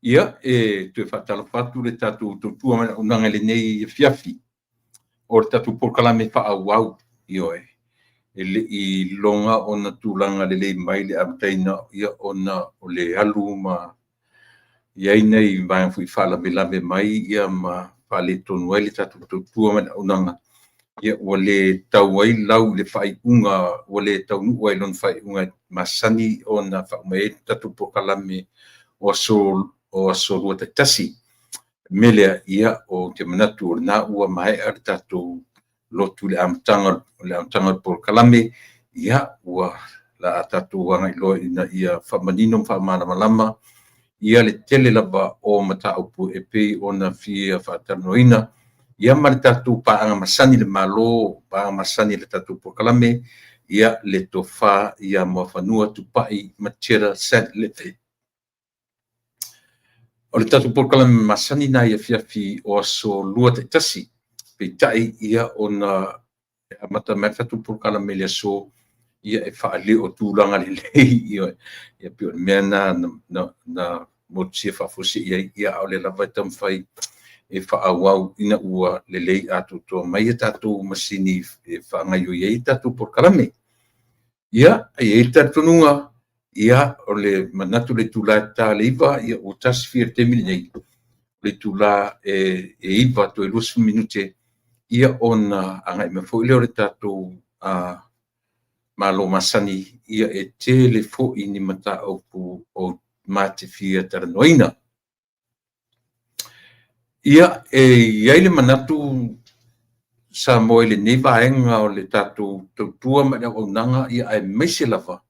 Ia, e toe faatalofa atu le tatou tautua ma le auaunaga i lenei afiafi o le tatou polokalame faaauau. Ioe, e le i iloga ona tulaga lelei mai le amataina, ia ona o le alu ma i ai nai vaega foi faalavelave mai ia ma faaletonu ai le tatou tautua ma le auaunaga, ia ua le tau ai lau i le faaiuga, ua le taunuu ai i lona faaiuga e masani ona faauma ai le tatou polokalame o aso Lua taitasi. O le mea lea, ia, ou te manatu o lena ua maea le tatou lotu i le amataga o le polokalame, ia, ua le a tatou agai loa ina ia faamanino ma faamalamalama ia le tele lava o mataupu e pei ona fia faatalanoaina, ia ma le tatou paaga masani le Malo, paaga masani le tatou polokalame, ia le tofa ia Muafanua Tupai Matera Sandleve. O le tatou polokalame masani na i afiafi o aso Lua taitasi, peitai ia ona e amata mai le tatou polokalame i le aso, ia e faaleo tulaga lelei, ia pei o le mea lena na motusia faafuasei ai, ia a o lea lava e taumafai e faaauau ina ua lelei atoatoa mai a tatou masini e faagaoioi ai tatou polokalame. Ia, e i ai le talitonuga, ia, o le manatu i le itula e ta le 9, ia ua 1:fia i le taimi lenei, o le itula e 9 toe 20 minute, ia ona agai mai foi lea o le tatou Malo masani, ia e tele foi ni mataupu o ma te fia talanoaina. Ia, e i ai le manatu Samoa i lenei vaega o le tatou tautua ma le auaunaga, ia aemaise lava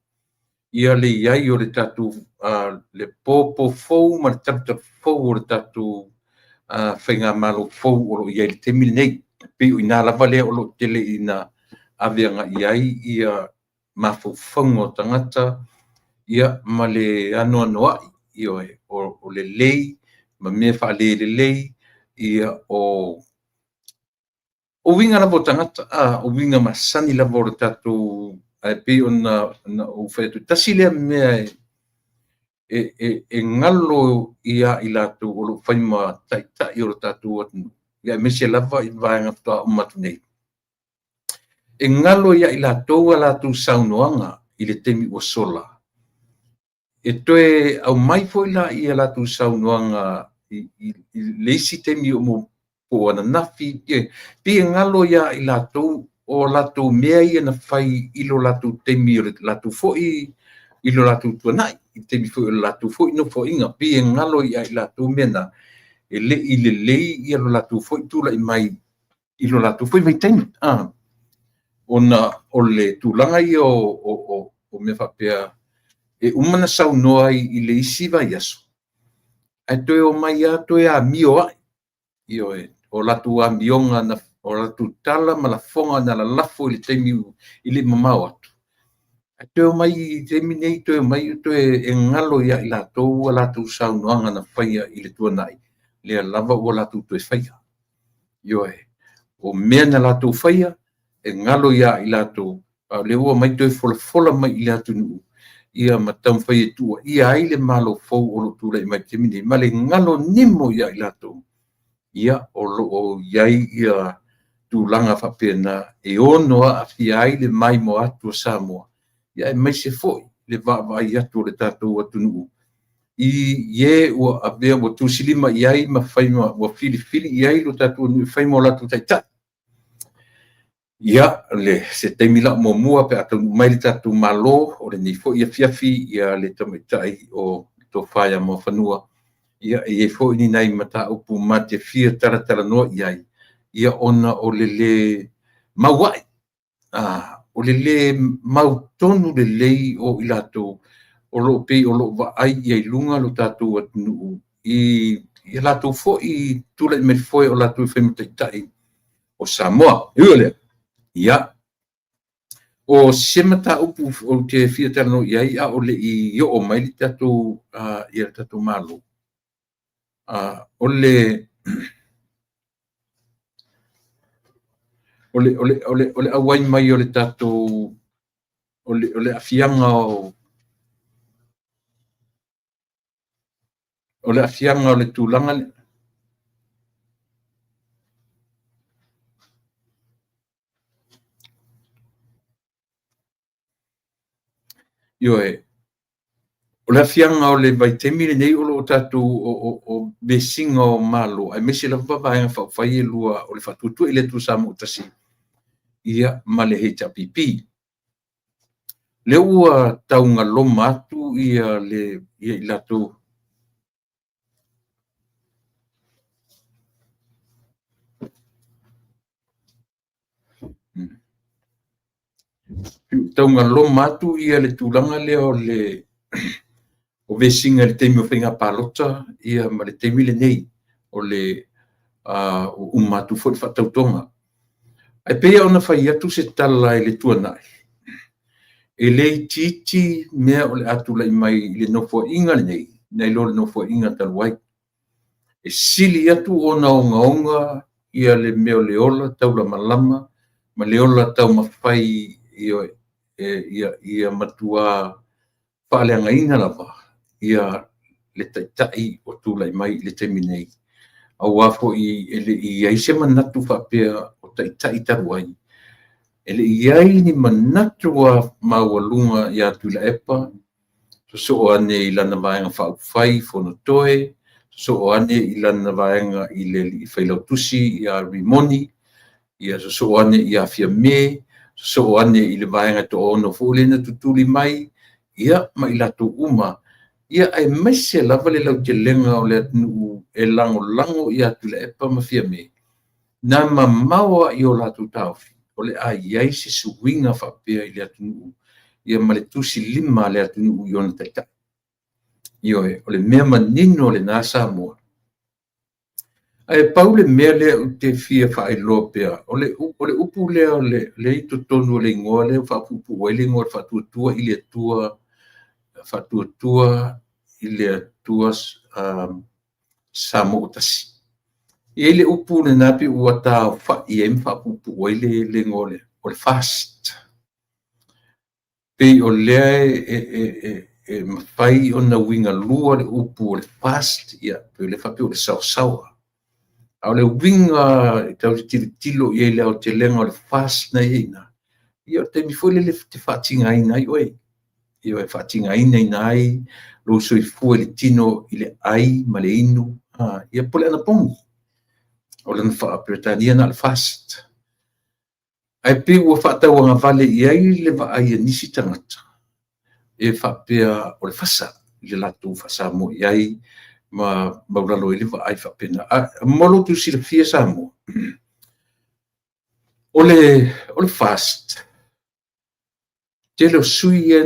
ia le i ai o le tatou le popo fou ma le talutalu fou o le tatou faigamalo fou o lo o i ai i le taimi lenei. E pei o i ina lava lea o lo o tele ina ave agai i ai ia mafaufauga o tagata, ia ma le anoanoai, ioe, o lelei ma mea faalelelei, ia o uiga lava o tagata, o uiga masani lava o le tatou, ae pei ona ou fai atu, tasi lea mea e galo ia i latou o lo o fai ma taitai o le tatou atunuu, ia aemaise lava i vaega faatoa uma atu nei. E galo ia i latou a latou saunoaga i le taimi ua sola, e toe aumai foi la ia latou saunoaga i le isi taimi o po o ananafi, pei e galo ia i latou o latou mea ia na fai i lo latou taimi o le latou foi i lo latou tuanai, i le taimi foi o le latou foi nofoaiga, pei e galo ia i latou mea na, e le i lelei ia lo latou foi tulai mai i lo latou foi vaitaimi. Ona o le tulaga ia o mea faapea e uma na saunoa ai i le isi vaiaso, ae toe omai lava toe amio ai. Ioe, o latou amioga, o latou tala ma lafoga na lalafo i le taimi i le i mamao atu, ae toe omai i le taimi nei, toe omai toe e galo ia i latou a latou saunoaga na faia i le tuanai, lea lava ua latou toe faia. Ioe, o mea na latou faia, e galo ia i latou, a o lea ua omai toe folafola mai i le atunuu, ia ma taumafai e tuuaia ai le Malo fou o lo o tulai mai i le taimi nei, ma le galo nimo ia i latou, ia o lo o i ai ia tulaga faapena e ono aafia ai le maimoa atu o Samoa, ia aemaise foi le vaavaai atu o le tatou atunuu i e ua avea ua tusilima i ai ma fai ma ua filifili i ai lo tatou atunuu e fai ma o latou taitai. Ia, le se taimi la muamua pe a taunuu mai le tatou Malo o lenei foi afiafi, ia le tamaitai o Tofa ia Muafanua, ia e i ai foi ni nai mataupu ma te fia talatalanoa i ai, ia ona o le lē mauai, o le lē mautonu lelei o i latou o lo o pei o lo o vaai i ai i luga lo tatou atunuu i a latou foi tulai mai foe o latou e fai ma taitai o Samoa. E ui o lea, ia, o se mataupu ou te fia talanoa i ai a o le i oo mai le tatou, ia le tatou Malo, o le auai mai o le tatou, o le aafiaga o O le aafiaga o le tulaga lea. Ioe, o le aafiaga o le vaitaimi lenei o lo o tatou o vesiga o Malo, aemaise lava Vaega Faaupufai e lua o le Faatuatua i le Atua Samoa Tasi, ia ma le HRPP. Lea ua taugaloma atu ia le ia i latou taugaloma atu ia le tulaga lea o le o vesiga i le taimi o faiga palota ia ma le taimi lenei o le uma atu foi le faatautoga. Ae pei ona fai atu se tala i le tuanai, e le itiiti mea o le a tulai mai i le Nofoaiga lenei nai lo le Nofoaiga talu ai. E sili atu ona ogaoga ia le mea o le ola taulamalama ma le ola taumafai ia matua faaleagaina lava ia le Taitai o tulai mai i le taimi nei. Aua foi e le i i ai se manatu faapea o Taitai talu ai, e le i i ai ni manatu maualuga ia Tuilaepa, sosoo ane i lana Vaega Faaupufai Fonotoe, sosoo ane i lana vaega i le Failautusi ia Rimoni, ia sosoo ane ia Fiame, sosoo ane i le vaega e toaono foi lea na tutuli mai, ia ma i latou uma, ia aemaise lava le lautelega o le atunuu e lagolago ia Tuilaepa ma Fiame, na mamao lava i o latou taofi, o le a i ai se suiga faapea i le atunuu, ia ma le tusilima a le atunuu i ona taitai. Ioe, o le mea manino lena Samoa. Ae pau le mea lea ou te fia faailoa pea, o le upu lea o lea i totonu o le igoa lea ua faapuupuu ai le igoa o le Faatuatua i le Atua, Faatuatua i le Atua Samoa ua Tasi. E i ai le upu lena pei ua taaofai ai ma faapuupuu ai le igoa lea, o le FAST. Pei o lea e mafai ona uiga lua le upu o le FAST, ia pei o lea e faapea o le saosaoa. A o le uiga e tatou te tilotilo i ai i le aotelega o le FAST na i ai i ina, ia o le taimi foi lele e te faatigaina ai oe. Ioe, faatigaina ai lou soifua i le tino i le ai ma le inu, ia po o le anapogi. O lona faa-Peretania lena o le FAST. Ae pei ua faatauagavale i ai le vaai a nisi tagata e faapea o le fasa i le latou faa-Samoa i ai ma maulalo ai le vaai faapena. A mo lo outou silafia Samoa, o le FAST, tele o sui ia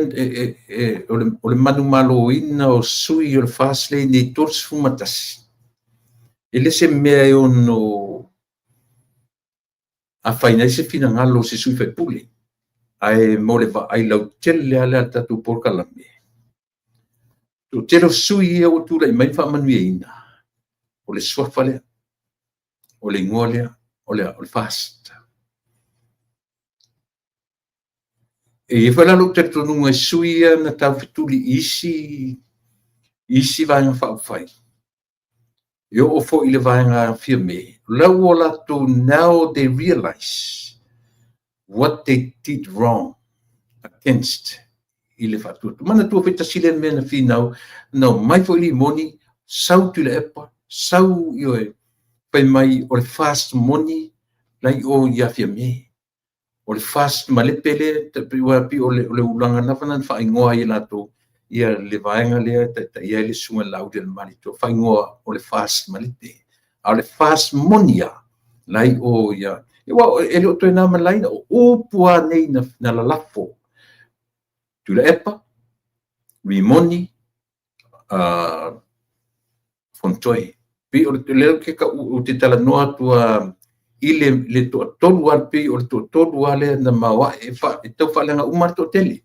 o le manumaloina o sui o le FAST lea i 31, e le se mea e ono afaina ai se finagalo o se sui faipule. Ae mo le vaai lautele lava lea a le tatou polokalame, o le tele o sui ia ua tulai mai ma faamanuiaina, o le suafa lea, o le igoa lea, o le a? O le FAST. E i ai foi la lou talitonuga i sui ia na taufetuli i isi Vaega Faaupufai, e oo foi i le vaega Fiame, o la ua latou, now they realize what they did wrong against i le faatuatua. Manatua foi tasi lea mea na finau, na omai foi Rimoni, sau Tuilaepa, sau ioe, fai mai o le FAST moni la i o ia Fiame. O le FAST malepe lea, pei o le ulaga lava na faaigoa ai e latou ia le vaega lea e taitai ai le susuga i le Laaulialemalietoa, faaigoa o le FAST malepe. A o le FAST moni lava, la i o ia. Aua e le o toe na ma le laina, o upu lava nei na lalafo. Tuilaepa, Rimoni, Fonotoe. Pei o lea ou te talanoa atu i le toatolu lava, pei o le toatolu lava lea na maoae e tau faaleaga uma le toatele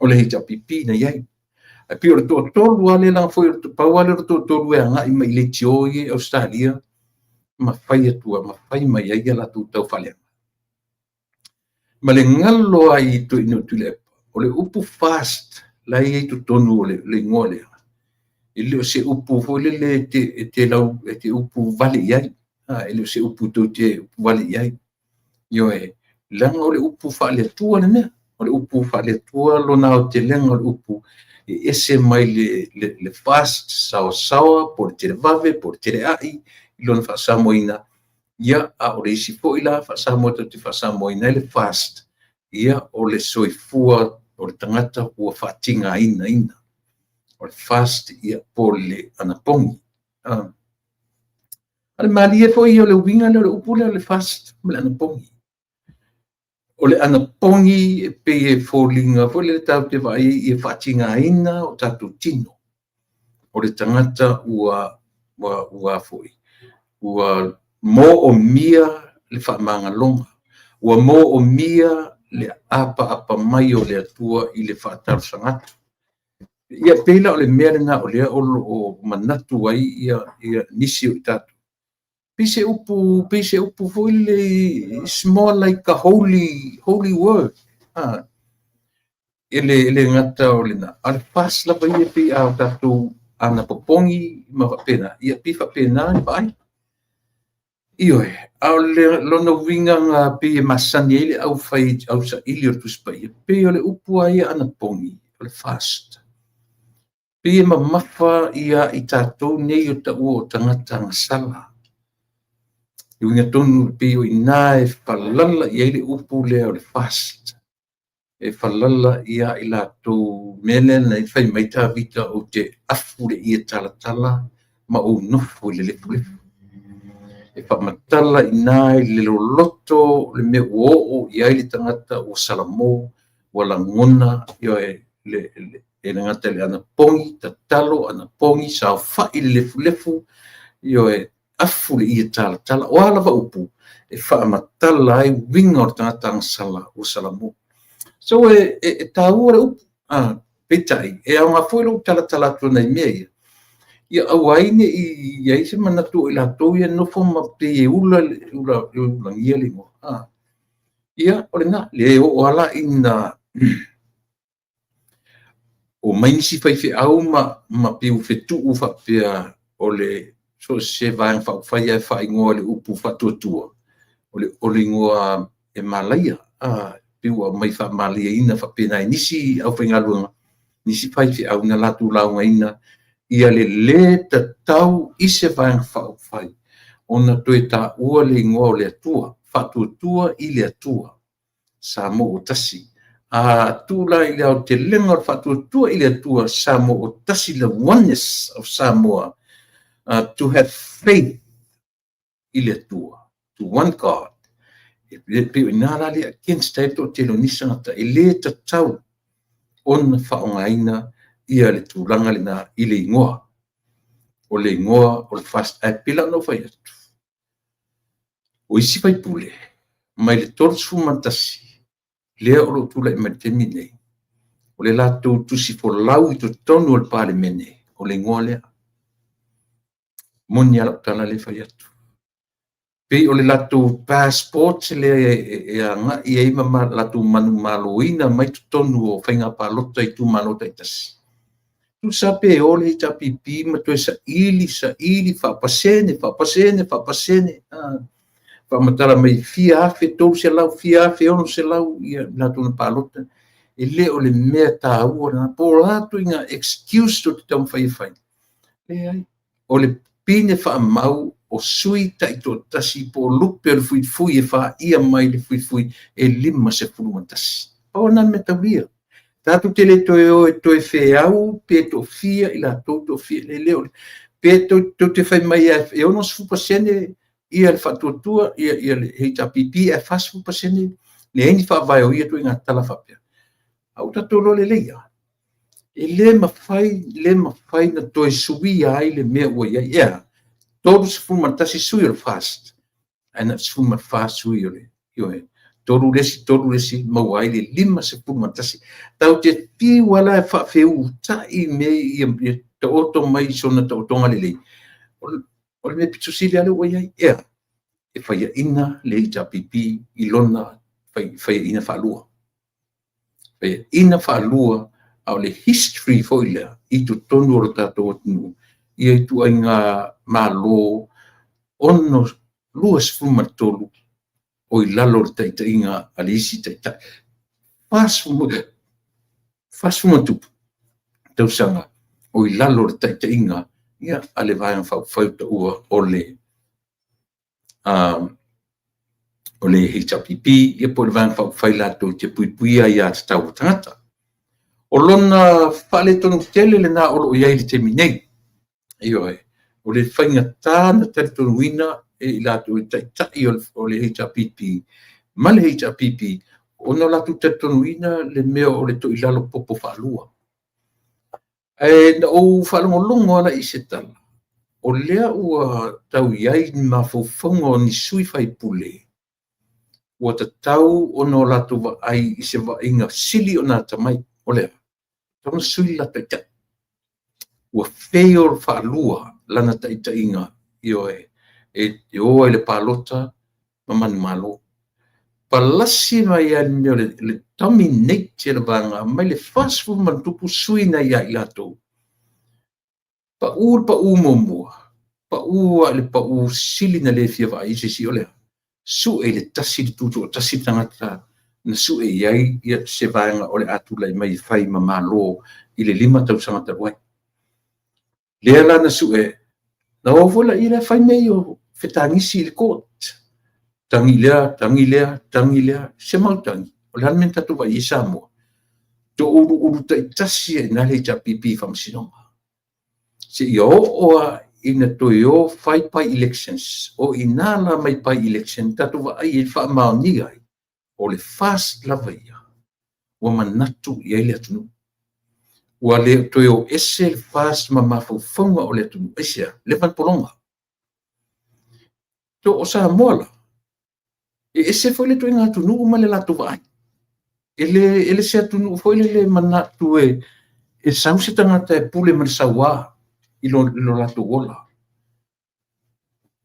o le HRPP na i ai. Ae pei o le toatolu lava lea, leaga foi pau lava lea o le toatolu e agai mai i leitio ia i Ausetalia ma fai atu ma fai mai ai a latou taufaaleaga. Ma le galo ai i toeaiina o Tuilaepa, o le upu FAST la e i ai i totonu o le igoa lea. E le o se upu foi lele e te upu vale i ai. E le o se upu tou te upu vale i ai. Ioe, leaga o le upu faale-Atua le mea. O le upu faale-Atua lona aotelega o le upu e ese mai le fast, saoasaoa, po o le televave, po o le teleai, i lona faasamoaina. Ia, a o le isi foi la faasamoa tatou te faasamoaina ai le fast, ia, o le soifua o le tagata ua faatigaina. O le fast, ia, po o le anapogi. A le malie foi ia o le uiga lea o le upu lea o le fast ma le anapogi. O le anapogi e pei e foliga foi lele tatou te vaai ai ia faatigaina o tatou tino. O le tagata ua moomia le faamagaloga, ua moomia le apaapa mai o le Atua i le faatalosaga atu. Ia pei la o le mea lena o lea o lo o manatu ai ia nisi o i tatou. Pei se upu foi lele, it's more like a holy word. E le gata o lena, a o le fast lava ia pei a tatou anapopogi ma faapena, ia pei faapena le vaai. Ioe, a o le lona uiga na pei e masani ai le aufai ausaili o le Tusi Paia, pei o le upu a ia anapogi, o le fast. Pei e mamafa ia i tatou nei o taua o tagata agasala. E uiga tonu pei o i ina e falala i ai le upu lea o le fast. E falala ia i latou mea lea na fai mai Tavita ou te afu le ie talatala ma ou nofo i le lefulefu. E faamatala i ina i le loloto le mea ua oo i ai le tagata ua salamo, ua lagona e le gata i le anapogi, tatalo, anapogi, saofai le lefulefu, ioe, afu le ie talatala. O a lava upu e faamatala ai uiga o le tagata agasala ua salamo. So e taua le upu, peitai, e aoga foi lou talatala atu nai mea ia, ia aua ai ne i i ai se manatu o i latou ia nofo ma pei e ulagia le igoa. Ia, o lena, le oo ala ina o mai nisi faifeau ma pei ua fetuu faapea o le so se vaega faaupufai e faaigoa i le upu faatuatua, o le igoa e malaia, pei ua aumai faamaliaina faapena e nisi aufaigaluega, nisi faifeau na latou laugaina ia le lē tatau i se vaega faaupufai ona toe taua le igoa o le Atua, faatuatua i le Atua, Samoa ua tasi. A tuu la i le aotelega o le faatuatua i le Atua, Samoa ua tasi, the oneness of Samoa, to have faith i le Atua, to one God. E pei o ina la lea against ai le toatele o nisi tagata, e lē tatau ona faaaogaina ia le tulaga lena i le igoa. O le igoa o le fast. Ae pei la ona ou fai atu, o isi faipule mai le 31 lea o lo o tulai mai le taimi nei, o le latou tusi folau i totonu o le Palemene, o le igoa lea. Moni lava lau tala lea e fai atu. Pei o le latou passport lea e agai ai ma latou manumaloina mai totonu o faiga palota i itumalo taitasi. Tusa pe o le HRPP ma toe saili, faapasene, faapasene, faapasene. Faamatala mai fia afe 300, fia afe 600 ia latou na palota. E le o le mea taua lena. Po o la ituaiga excuse tou te taumafai e fai. Leai. O le pine faamau o sui taitoatasi po o lupe o le fuifui e faia mai le fuifui e 51. Pau lena mea taulia. Tatou te le toe o e toe feau pe toafia i latou toafia. Le le o le pe tou te fai mai e 60% ia le faatuatua ia le HRPP ae 40% leai ni faavae o ia ituaiga tala faapea. A ua tatou iloa lelei lava, e le mafai na toe suia ai le mea ua i ai. E a? 31 sui o le FAST, ae na o le 14 sui o le ioe. 3 le isi, 3 le isi, maua ai le 51. Tatou te fiu lava la e faafeutai mea ia taoto mai i sona taotoga lelei. O le mea pito sili lava lea ua i ai. E a? E faiaina le HRPP i lona faiaina faalua. Faiaina faalua A o le history foi lea i totonu o le tatou atunuu, ia ituaiga Malo 23 o i lalo o le taitaiga a le isi taitai. 40 ma tupu tausaga o i lalo o le taitaiga a le Vaega Faaupufai taua o le HRPP, ia po o le Vaega Faaupufai latou te puipuia aia tatau a tagata. O lona faaletonu tele lena o lo o i ai i le taimi nei. Ioe, o le faigata ona talitonuina e i latou e taitai o le HRPP ma le HRPP ona o latou talitonuina le mea o le toilalo popo faalua. Ae na ou faalogologo lava i se tala, o lea ua tau i ai ni mafaufauga o ni sui usufono ua tatau ona o latou vaai i se vaaiga sili ona atamai. O le a? Tatau ona sui le latou taitai. Ua fail faalua lana taitaiga, ioe, e o ai i le palota ma manumalo. Palasi mai lava i le mea o le dominate e le vaega mai le 40 ma ona tupu sui na ia i latou. Pau le pau muamua, pau lava i le pau sili na le fia vaai i se isi, o le a? Sue i le tasi le tutoatasi le tagata na sue i ai se vaega o le a tulai mai e fai ma Malo i le 5 tausaga talu ai. Lea la na sue, na o foi lea fai mea ia o fetagisi i le court. Tagi lea, tagi lea, tagi lea, se mau tagi. O le a le mea na tatou vaai i ai Samoa? Touluulu taitasi ai i ina le HRPP i faamasinoga. Seia oo lava ina toe o fai by-elections, o i ina la mai by-election tatou vaai i ai faamaonia ai, o le FAST lava ia ua manatu i ai le atunuu. Ua le toe o ese le FAST ma mafaufauga o le atunuu. Aisea? Leva ona pologa. O Samoa la, e ese foi le ituaiga atunuu ma le latou vaai. E le se atunuu foi lele e manatu e sau se tagata e pule ma le saua i lo latou ola.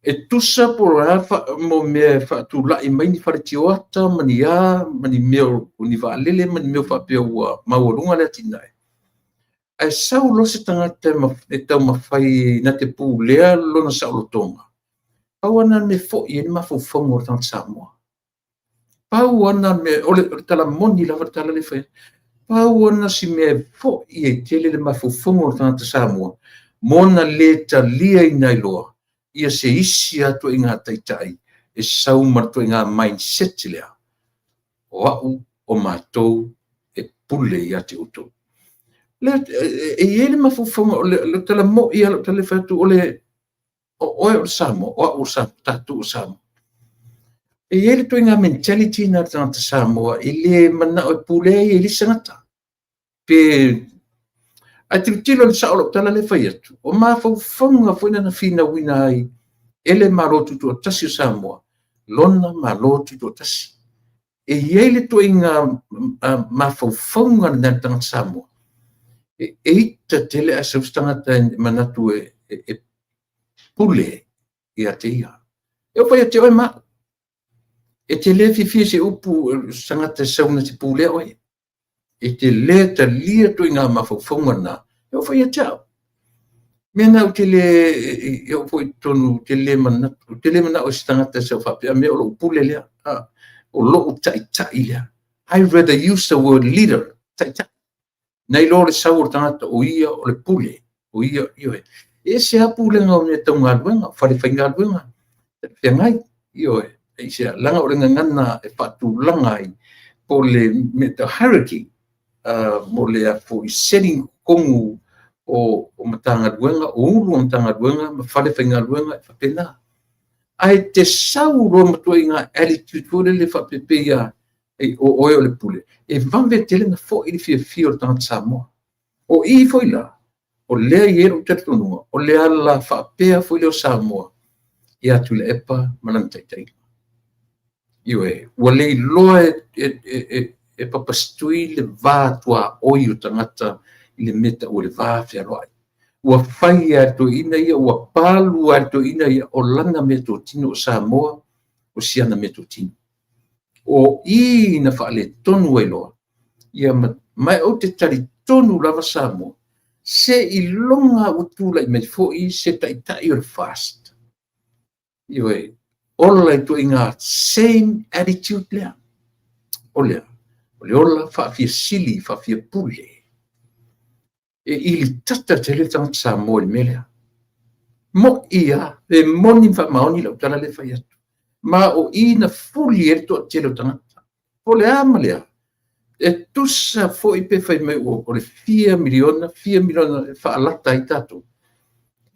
E tusa po o le a mo mea e faatulai mai ni faletioata ma ni a, ma ni mea o ni vaalele ma ni mea faapea ua maualuga le atinae. Ae sau loa se tagata e taumafai na te pulea lona saolotoga, pau lava lena mea e foi ai le mafaufauga o le tagata Samoa. Pau lava lena mea, o le tala moni lava le tala lea e fai atu. Pau lava lena o si mea e foi ai tele le mafaufauga o le tagata Samoa mo na le taliaina ai loa ia se isi lava ituaiga taitai e sau ma le ituaiga mindset lea, o au, o matou e pule ia te outou. E i ai le mafaufauga, o le tala moi lava lau tala e fai atu, o le o oe o le Samoa, o au o le Samoa, tatou o Samoa. E i ai le ituaiga mentality na le tagata Samoa e le manao e pulea ia i le isi tagata. Pe ae tilotilo i le sao o lau tala lea e fai atu, o mafaufauga foi na finauina ai e le Malo Tutoatasi o Samoa, lona Malo Tutoatasi. E i ai le ituaiga mafaufauga lena i le tagata Samoa. E ita tele ae sau se tagata e manatu e pule ia te ia. E oo foi ia te oe ma au. E te le fiafia i se upu se tagata e sau na te pulea oe. E te le talia ituaiga mafaufauga lena, e oo foi ia te au. Mea na ou te le, e oo foi i totonu, ou te le manatu, ou te le manao i se tagata e sau faapea, mea o lou pule lea, o lou taitai lea. I rather use the word leader, taitai. Nai lo le sau o le tagata o ia o le pule, o ia, ioe. E ese lava pulega o mea tau galuega, fale faigaluega, feagai, ioe. Aisea? Leaga o le gagana e faatulaga ai po o le mea tau hierarchy, mo le foi setting totonu o Matagaluega, o ulu o Matagaluega ma fale faigaluega e faapena. Ae te sau loa ma ituaiga attitude foi lele faapea o oe o le pule, e vave tele na foi le fiafia o le tagata Samoa. O i foi la, o lea e i ai lou talitonuga, o le ala faapea foi lea o Samoa ia Tuilaepa ma lana taitaiga. Ioe, ua le iloa e Papasitui le va tuaoi o tagata i le mea taua le va fealoai. Ua fai lava e le toeaina ia, ua palu lava e le toeaina ia, o lana meatotino o Samoa, o si ana meatotino. O i na faaletonu ai loa, ia ma ou te totonu lava Samoa, seiloga ua tulai mai foi se taitai o le FAST. Ioe, ola i ituaiga same attitude lea. O le a? O le ola faafiasili, faafiapule. E ilitata tele le tagata Samoa i le mea lea. Mo'i lava, e moni ma faamaoni lau tala lea e fai atu. Ma o i na fuli ai le toatele o tagata. Po o le a ma le a, e tusa foi pe fai mai o le fia miliona, fia miliona e faalata ai tatou.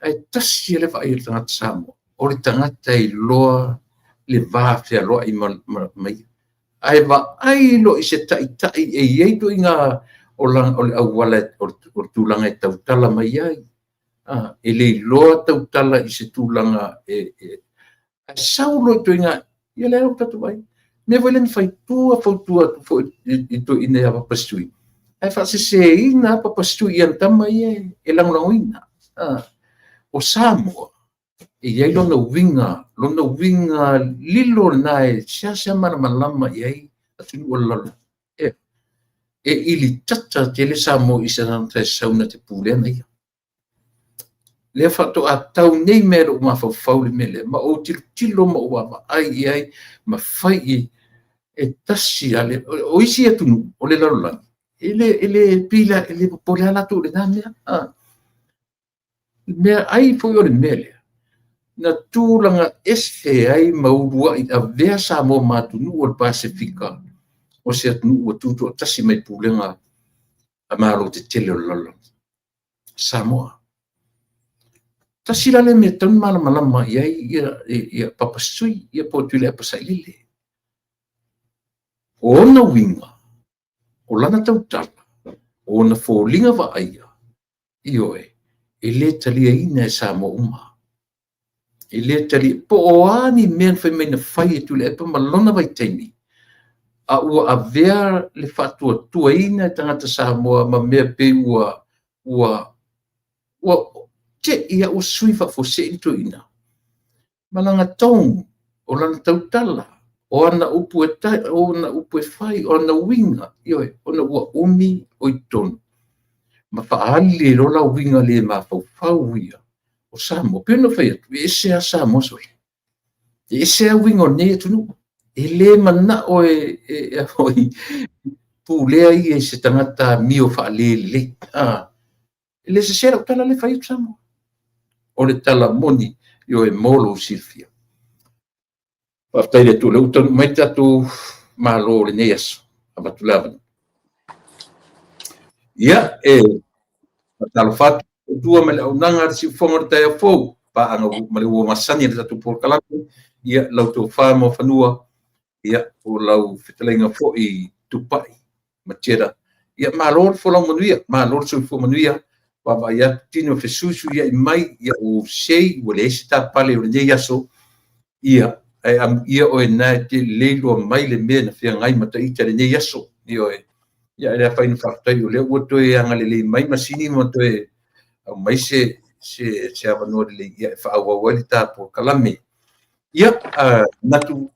Ae tasi le vaai a le tagata Samoa, o le tagata e iloa le va fealoai ma ia. Ae vaai loa i se taitai e i ai ituaiga o le auala, o le tulaga e tautala mai ai. E le iloa tautala i se tulaga e sau loa ituaiga, ia lea ua tatou vaai. Mea foi lea na faitua fautua atu foi i toeaiina ia Papasui, ae faaseseina Papasui i ana tama ia e lagolagoina. O Samoa, e i ai lona uiga lilo lena e seasea malamalama i ai atunuu o le lalolagi. E ilitata tele Samoa i se tagata e sau na te pulea ia. Lea faatoa tau nei mea i lou mafaufau le mea lea, ma ou tilotilo ma ou vaavaai i ai, ma fai i ai, e tasi lava. O isi atunuu o le lalolagi, e le pila, e le popole lava latou i lena mea. Mea ai foi o le mea lea, na tulaga ese ai ma uluai avea Samoa ma atunuu o le Pasefika, o se atunuu ua tutoatasi mai pulega a Malo tetele o le lalolagi. Samoa. Tasi la le mea e tatau ona malamalama i ai ia Papasui, ia po o Tuilaepa Sailele. O ona uiga, o lana tautala, o ona foliga vaaia, ioe, e le taliaina e Samoa uma. E le talia, po o a ni mea na fai mai na fai e Tuilaepa ma lona vaitaimi, a ua avea le faatuatuaina e tagata Samoa ma mea pei ua te i ua sui faafuasei le toeaina. Ma lana tone, o lana tautala, o ana upu e fai, o ana uiga, ioe, ona ua umi o i totonu. Ma faaali e lola uiga le mafaufau ia o Samoa. Pei ona fai atu, e ese lava Samoa sole. E ese lava uiga o lenei atunuu. E le manao e pulea ia i se tagata amio faalelelei. E le sese lau tala le fai atu Samoa. O le tala moni, ioe, mo lou silafia. Faafetai le Atua, o lea ua taunuu mai le tatou Malo o lenei aso. Avatu le avanoa. Ia, e faatalofa atu tua ma le auaunaga a le siufofoga o le taeao fou, paaga ma le ua masani i le tatou polokalame, ia, lau tofa Muafanua, ia, o lau fetalaiga foi Tupai Matera. Ia, malo le folau manuia, malo le soifua manuia, vaavaai atu tino fesuisuiai mai, ia, ua sei, ua leai se tapale o lenei aso, ia, ae amuia oe na e te leiloa mai le mea na feagai ma taita i lenei aso. Ioe. Ia, e le afaina, faafetai o lea ua toe agalelei mai masini ma toe aumai se avanoa lelei, ia, e faaauau ai le ta polokalame. Ia, manatu,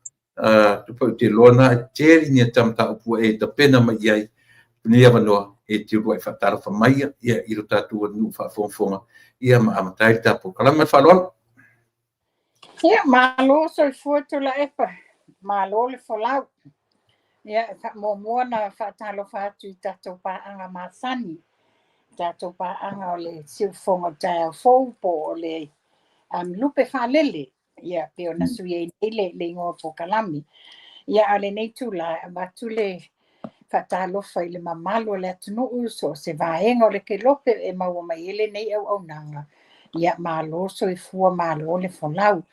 Tupai, ou te iloa na e tele ni ata mataupu ua e tapena mai i ai lenei avanoa e te uluai faatalofa mai ia i lo tatou atunuu faafogafoga, ia ma amata ai le ta polokalame. Ma le faaaloalo. Ia, malo soifua Tuilaepa, malo le folau. Ia, e faamuamua na faatalofa atu i tatou paaga masani, tatou paaga o le siufofoga o le taeao fou po o le lupe faalele, ia, pei ona sui ai nei le igoa polokalame. Ia, a o lenei tula e avatu le faatalofa i le mamalu o le atunuu, so o se vaega o le kelope e maua mai ai lenei auaunaga. Ia, malo soifua, malo le folau.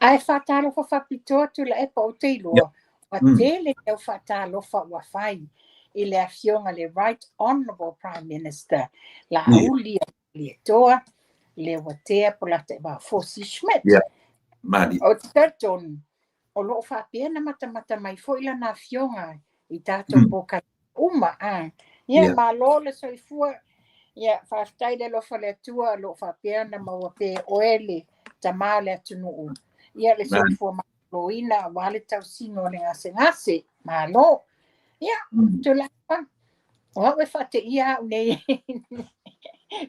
Ae faatalofa faapitoa Tuilaepa, ou te iloa ua tele au faatalofa ua fai i le afioga le Right Honourable Prime Minister Laauli Malietoa Leuatea Polataivao Fosi Schmidt. O te talitonu, o loo faapea na matamata mai foi lana afioga i tatou polokalame uma. Ia, malo le soifua. Ia, faafetai le alofa o le Atua, o loo faapea na maua pea oe le tama o le atunuu. Ia, le soifua maloloina aua le tausiga o le gasegase. Malo. Ia, Tuilaepa, O au e faateia au nei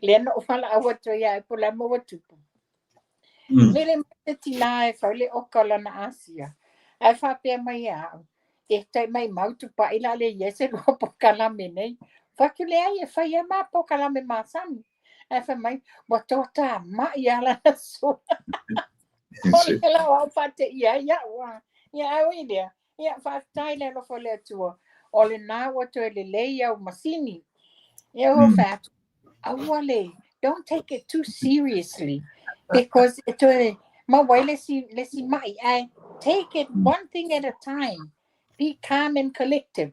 lea na ou valaau atu ai ia oe po o le a le mea ua tupu. Lele mai se tinā e fai le oka o lana asia, ae faapea mai ia au, e tai maimau Tupai la le i ai se lua polokalame nei. Fai atu, leai e fai lava ma polokalame masani. Ae fai mai, ua toatamai lava lana sua. O le la o au faateia ai au. Ia ae ui i lea, Ia, faafetai le alofa o le Atua, o lena ua toe lelei au masini. Ia, ua fai atu, aua le, don't take it too seriously, because e toe maua ai le isi, le isi mai, ae take it one thing at a time. Be calm and collective.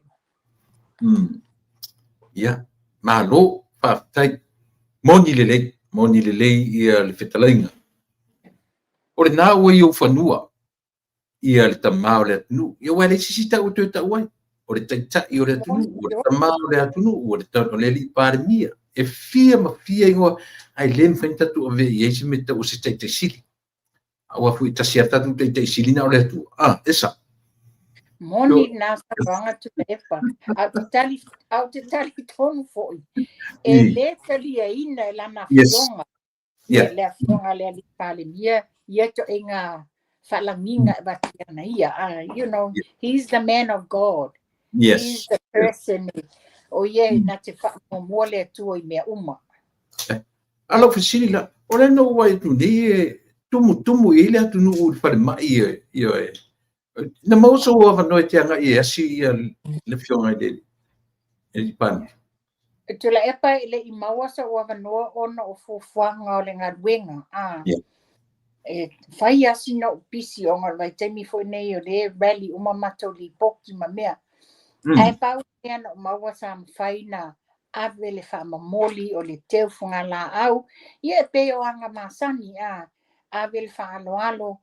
Ia, malo, faafetai. Moni lelei, moni lelei ia le fetalaiga. O lena ua i ou fanua, ia le tama o le atunuu. Ia aua e leai se isi tau e toe tau ai. O le taitai o le atunuu, o le tama o le atunuu, o le, o le alii Palemia. E fia ma fia igoa, ae le mafai ona tatou avea i ai se mea tau o se taitai sili. Aua foi e tasi lava le tatou taitai sili na o le Atua. Ah, e sao. Moni lena saunoaga Tuilaepa. A ou te tali, a ou te talitonu foi, e le taliaina e lana afioga. Yeah. Le afioga a le alii Palemia, ia ituaiga faalagiga e avatu ia ia. You know, yeah. He's the man of God. Yes. He's the person. O ia na te faamuamua le Atua i mea uma. A lau fesili la, o le na ou vaai atu nei e tumutumu i ai le atunuu i le falemai e, e. Na maua sou avanoa e te agai e asi ia le afioga i le alii Palemia? Tuilaepa e le i maua sou avanoa ona o fuafuaga o le galuega, a. Yeah. E fai lava sina ou pisi ona o le vaitaimi foi nei o lea e rally uma matou lipoti ma mea. Ae pau le mea na ou maua sa mafai na ave le faamomoli o le teu fugalaau, ia e pei o aga masani, a. Ave le faaaloalo,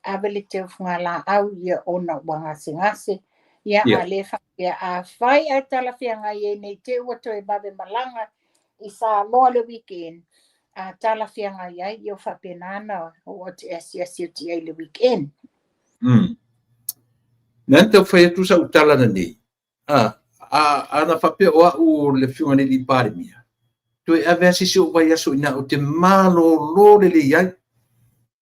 ave le teu fugalaau ia ona ua gasegase, ia a lea faapea afai ae talafeagai ai nei te i ua toe vave malaga i Samoa le weekend, a talafeagai ai, ia ua faapena ona oo atu e asiasi atu i ai i le weekend. Na tau fai atu sau tala nei, A, a, ana faapea o au o le Afioga i le Alii Palemia, toe ave lava se isi ou vaiaso i ina ou te malolo lelei ai.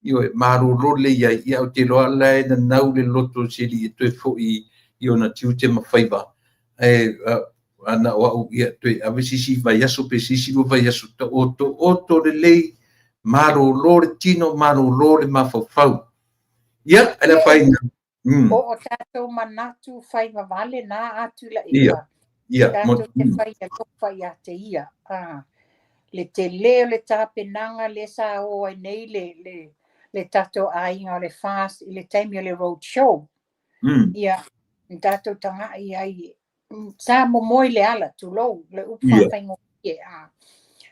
Ioe, malolo lelei ai, ia ou te iloa la e nanau le loto o se alii e toe foi i ona tiute ma faiva. Ae, ana o au, ia, toe ave se isi vaiaso pe se isi lua vaiaso, taotooto lelei, malolo le tino, malolo le mafaufau. Ia, e le afaina. O o tatou manatu fai vavale na a Tuilaepa. Ia, Tatou te fai alofa ia te ia. Le tele o le tapenaga lea sa o ai nei le, le, le tatou aiga o le FAST i le taimi o le road show. Ia, na tatou tagai ai sa momoe le ala, tulou, le upu faafaigofie, a.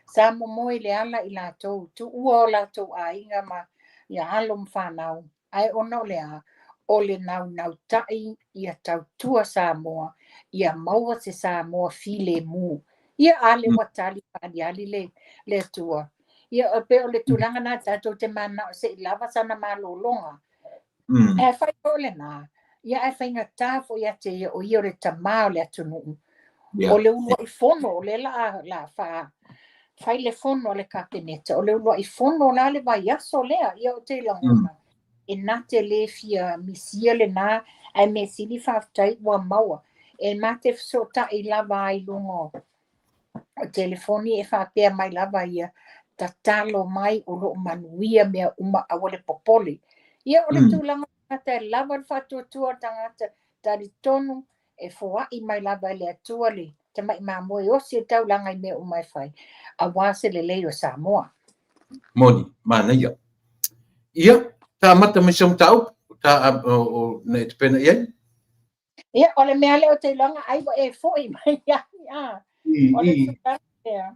Sa momoe le ala i latou, tuua o latou aiga ma ia alo ma fanau, ae ona o le a? O le naunautai ia tautua Samoa, ia maua se Samoa filemu. Ia a lea ua tali faaaliali le, le Atua. Ia e pei o le tulaga na tatou te mananao se i lava sana malologa. Ae fai foi o lena, ia ae faigata foi ia te ia o ia o le tama o le atunuu. Yeah. O le uluai fono, o lea la, la fa, fai le fono a le Kapeneta, o le uluai fono la le vaiaso lea, ia ou te lagona. E na te le fia misia lena, ae mea sili faafetai ua maua. E ma te fesootai lava ai i luga o o telefoni e faapea mai lava ia, tatalo mai o lo o manuia mea uma aua le popole. Ia o le tulaga o tagata e lava le faatuatua o tagata, talitonu e foai mai lava e le Atua le tamai mamoe e osi le taulaga i mea uma e fai, aua se lelei o Samoa. Moni, manaia. Ia, ta amata mai sau mataupu, ta, o, na e tapena i ai? Ia, o le mea lea ou te iloaga ai ua e foi mai ai, a. O le tulaga lea,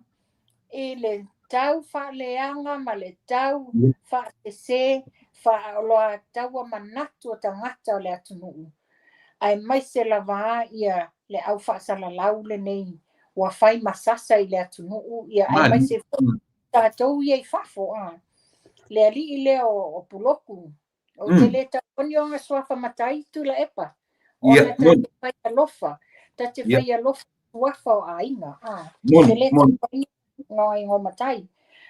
i le tau faaleaga ma le tau faasese faaoloataua manatu o tagata o le atunuu, aemaise lava ia le au faasalalau lenei ua fai ma sasa i le atunuu, ia aemaise foi tatou ia i fafo, a. Le alii lea o Puloku, Ou te le tau oni ona suafa matai Tuilaepa. Ona ta te fai alofa. Ta te fai alofa suafa o aiga, a. Ou te le tau ai igoa matai.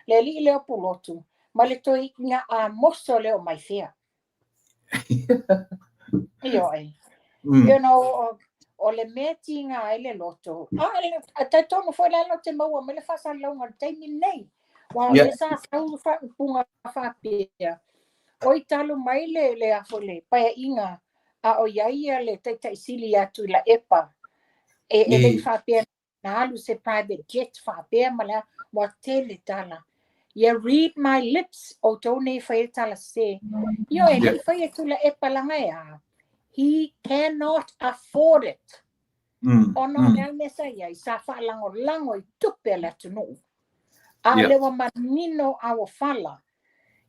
Le alii lea o Pulotu, ma le toeaina Amoso lea o Maifea. Ioe. You know, o le mea tiga ai le loto. A talitonu foi la te maua mai le faasalalauga o le taimi lenei. Aua o lea sa sau le faaupuga faapea, oi talu mai le le a foi le paeaiga a o i ai ia le Taitai Sili ia Tuilaepa, e le i faapea na alu se private jet faapea ma le a, ua tele tala. Ia read my lips, outou nei e fai ai tala sese. Ioe, e le i faia e Tuilaepa leaga e a? He cannot afford it. Ona o le a le mea sa i ai? Sa faalagolago i tupe a le atunuu. A o lea ua manino auofala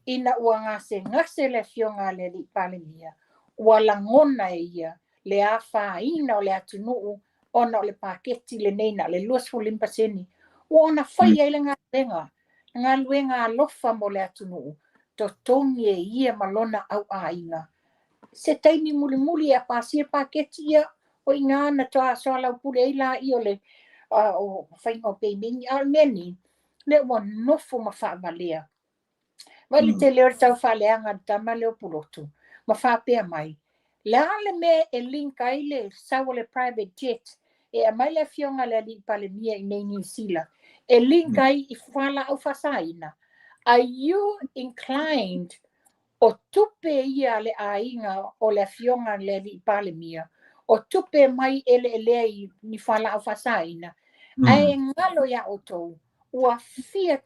ina ua gasegase le afioga a le Alii Palemia, ua lagona e ia le afaina o le atunuu ona o le paketi lenei na o le 25% ua ona faia ai le galuega, galuega alofa mo le atunuu, totogi e ia ma lona auaiga. Se taimi mulimuli a pasia le paketi, ia o i ina na soalaupule ai laia o le o faiga o peimeini. A o le mea nei, lea ua nofo ma faavalea. Vaai le tele o le tau faaleaga a le tama lea o Pulotu, ma faapea mai, le a le mea e link ai le sau o le private jet e aumai le afioga a le Alii Palemia i nei Niu Sila, e link ai i fualaau faasaina? Are you inclined o tupe ia a le aiga o le afioga a le Alii Palemia, o tupe mai eleelea i ni fualaau faasaina, ae galo iā outou ua fia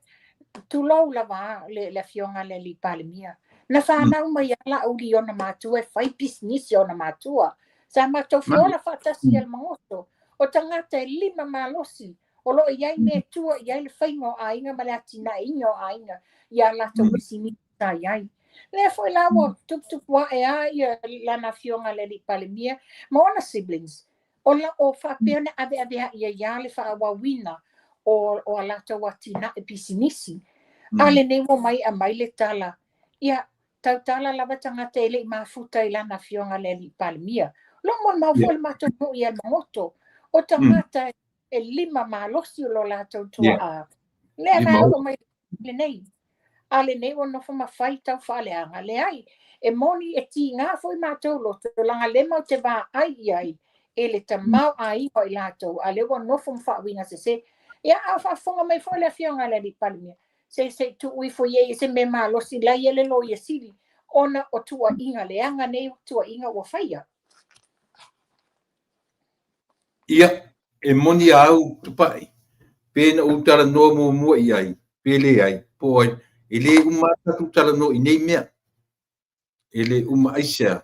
tulou lava le afioga a le Alii Palemia. Na fanau mai lava Laauli i ona matua e fai pisinisi a ona matua. Sa matou feola faatasi i Alamagoto. O tagata e lima malosi o lo o i ai mea e tua i ai le faiga o aiga ma le atinaeina o aiga i a latou pisinisi sa i ai. Lea foi la ua tuputupu ae lava ia lana afioga a le Alii Palemia ma ona siblings. O la o faapea ona aveaveai ai lava le faaauauina o a latou atinae pisinisi. A lenei ua omai e aumai le tala, ia, tautala lava tagata e le i mafuta i lana afioga le Alii Palemia. O lo o molimau foi le matou nuu i Alamagoto, o tagata e lima malosi o lo latou tuaa. Lea la oo mai lenei. A lenei ua nofo ma fai tau faaleaga. Leai, e moni e tiga foi matou loto, leaga lea matou te vaai i ai e le tamaoaiga o i latou, a lea ua nofo ma faauiga sese. Ia, a o faafofoga mai foi le afioga a le Alii Palemia, se se i tuu ifo i ai se mea malosi la e i ai le Loia Sili, ona o tuuaiga leaga nei tuuaiga ua faia. Ia, e moni a au Tupai, pe na ou talanoa muamua i ai, pe leai, po o ai, e le uma a tatou talanoa i nei mea. E le uma aisea.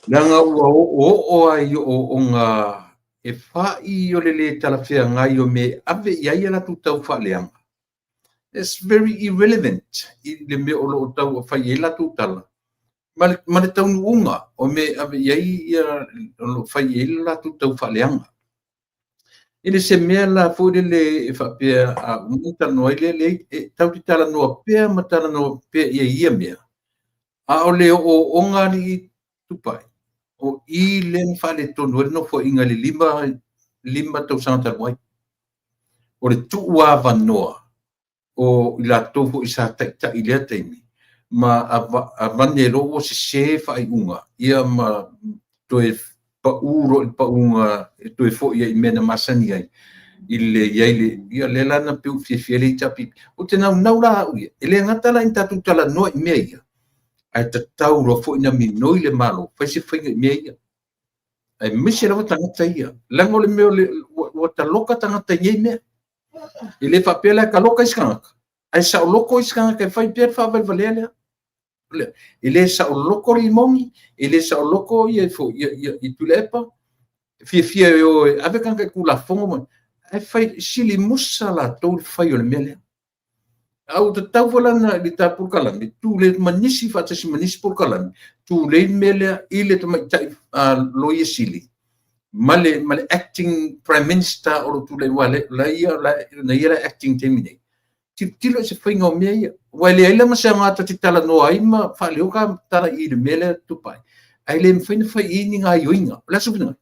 Leaga ua oooo lava i ooooga e fai o le lē talafeagai o mea e ave i ai a latou tau faaleaga. It's very irrelevant i le mea o lo o tau fai ai latou tala ma le taunuuga o mea e ave i ai ia o lo o fai i ai le latou tau faaleaga. E le se mea la foi lele e faapea a uma ona talanoa ai lea, leai, e tatou te talanoa pea ma talanoa pea i ai ia mea, a o le ooooga alii Tupai, o i lea na faaletonu ai le nofoaiga i le 5 tausaga talu ai. O le tuuavanoa o i latou foi sa taitai i lea taimi, ma avane loa ua sese faaiuga, ia ma toe pau loa i le pauga e toe foi ai i mea na masani ai, i le i ai le, ia lea la na pei ua fiafia ai le HRPP. Ou te naunau la au ia, e le gata la ina tatou talanoa i mea ia, ae tatau loa foi ona minoi le Malo, fai se faiga i mea ia. Aemaise lava tagata ia, leaga o le mea o le, ua taloka tagata i nei mea. E le faapea la e taloka isi tagata, ae saoloko isi tagata e fai pea le faavalevalea lea. E le saoloko le Imogi, e le saoloko ia ia Tuilaepa, fiafia e o e ave tagata i Tulafono ma, ae fai sili musa latou le fai o le mea lea. A ua tatau foi la i le ta polokalame, tulei ma nisi faatasi ma nisi polokalame, tulei le mea lea i le tamaitai Loia Sili ma le acting Prime Minister o lo o tulai, aua la ia na ia la acting taimi nei. Tilotilo i se faiga o mea ia. Aua e leai la ma se aoga ta te talanoa ai ma faaleo ta tala i le mea lea Tupai, ae le mafai ona fai i ai ni gaoioiga. O le a sou finagalo?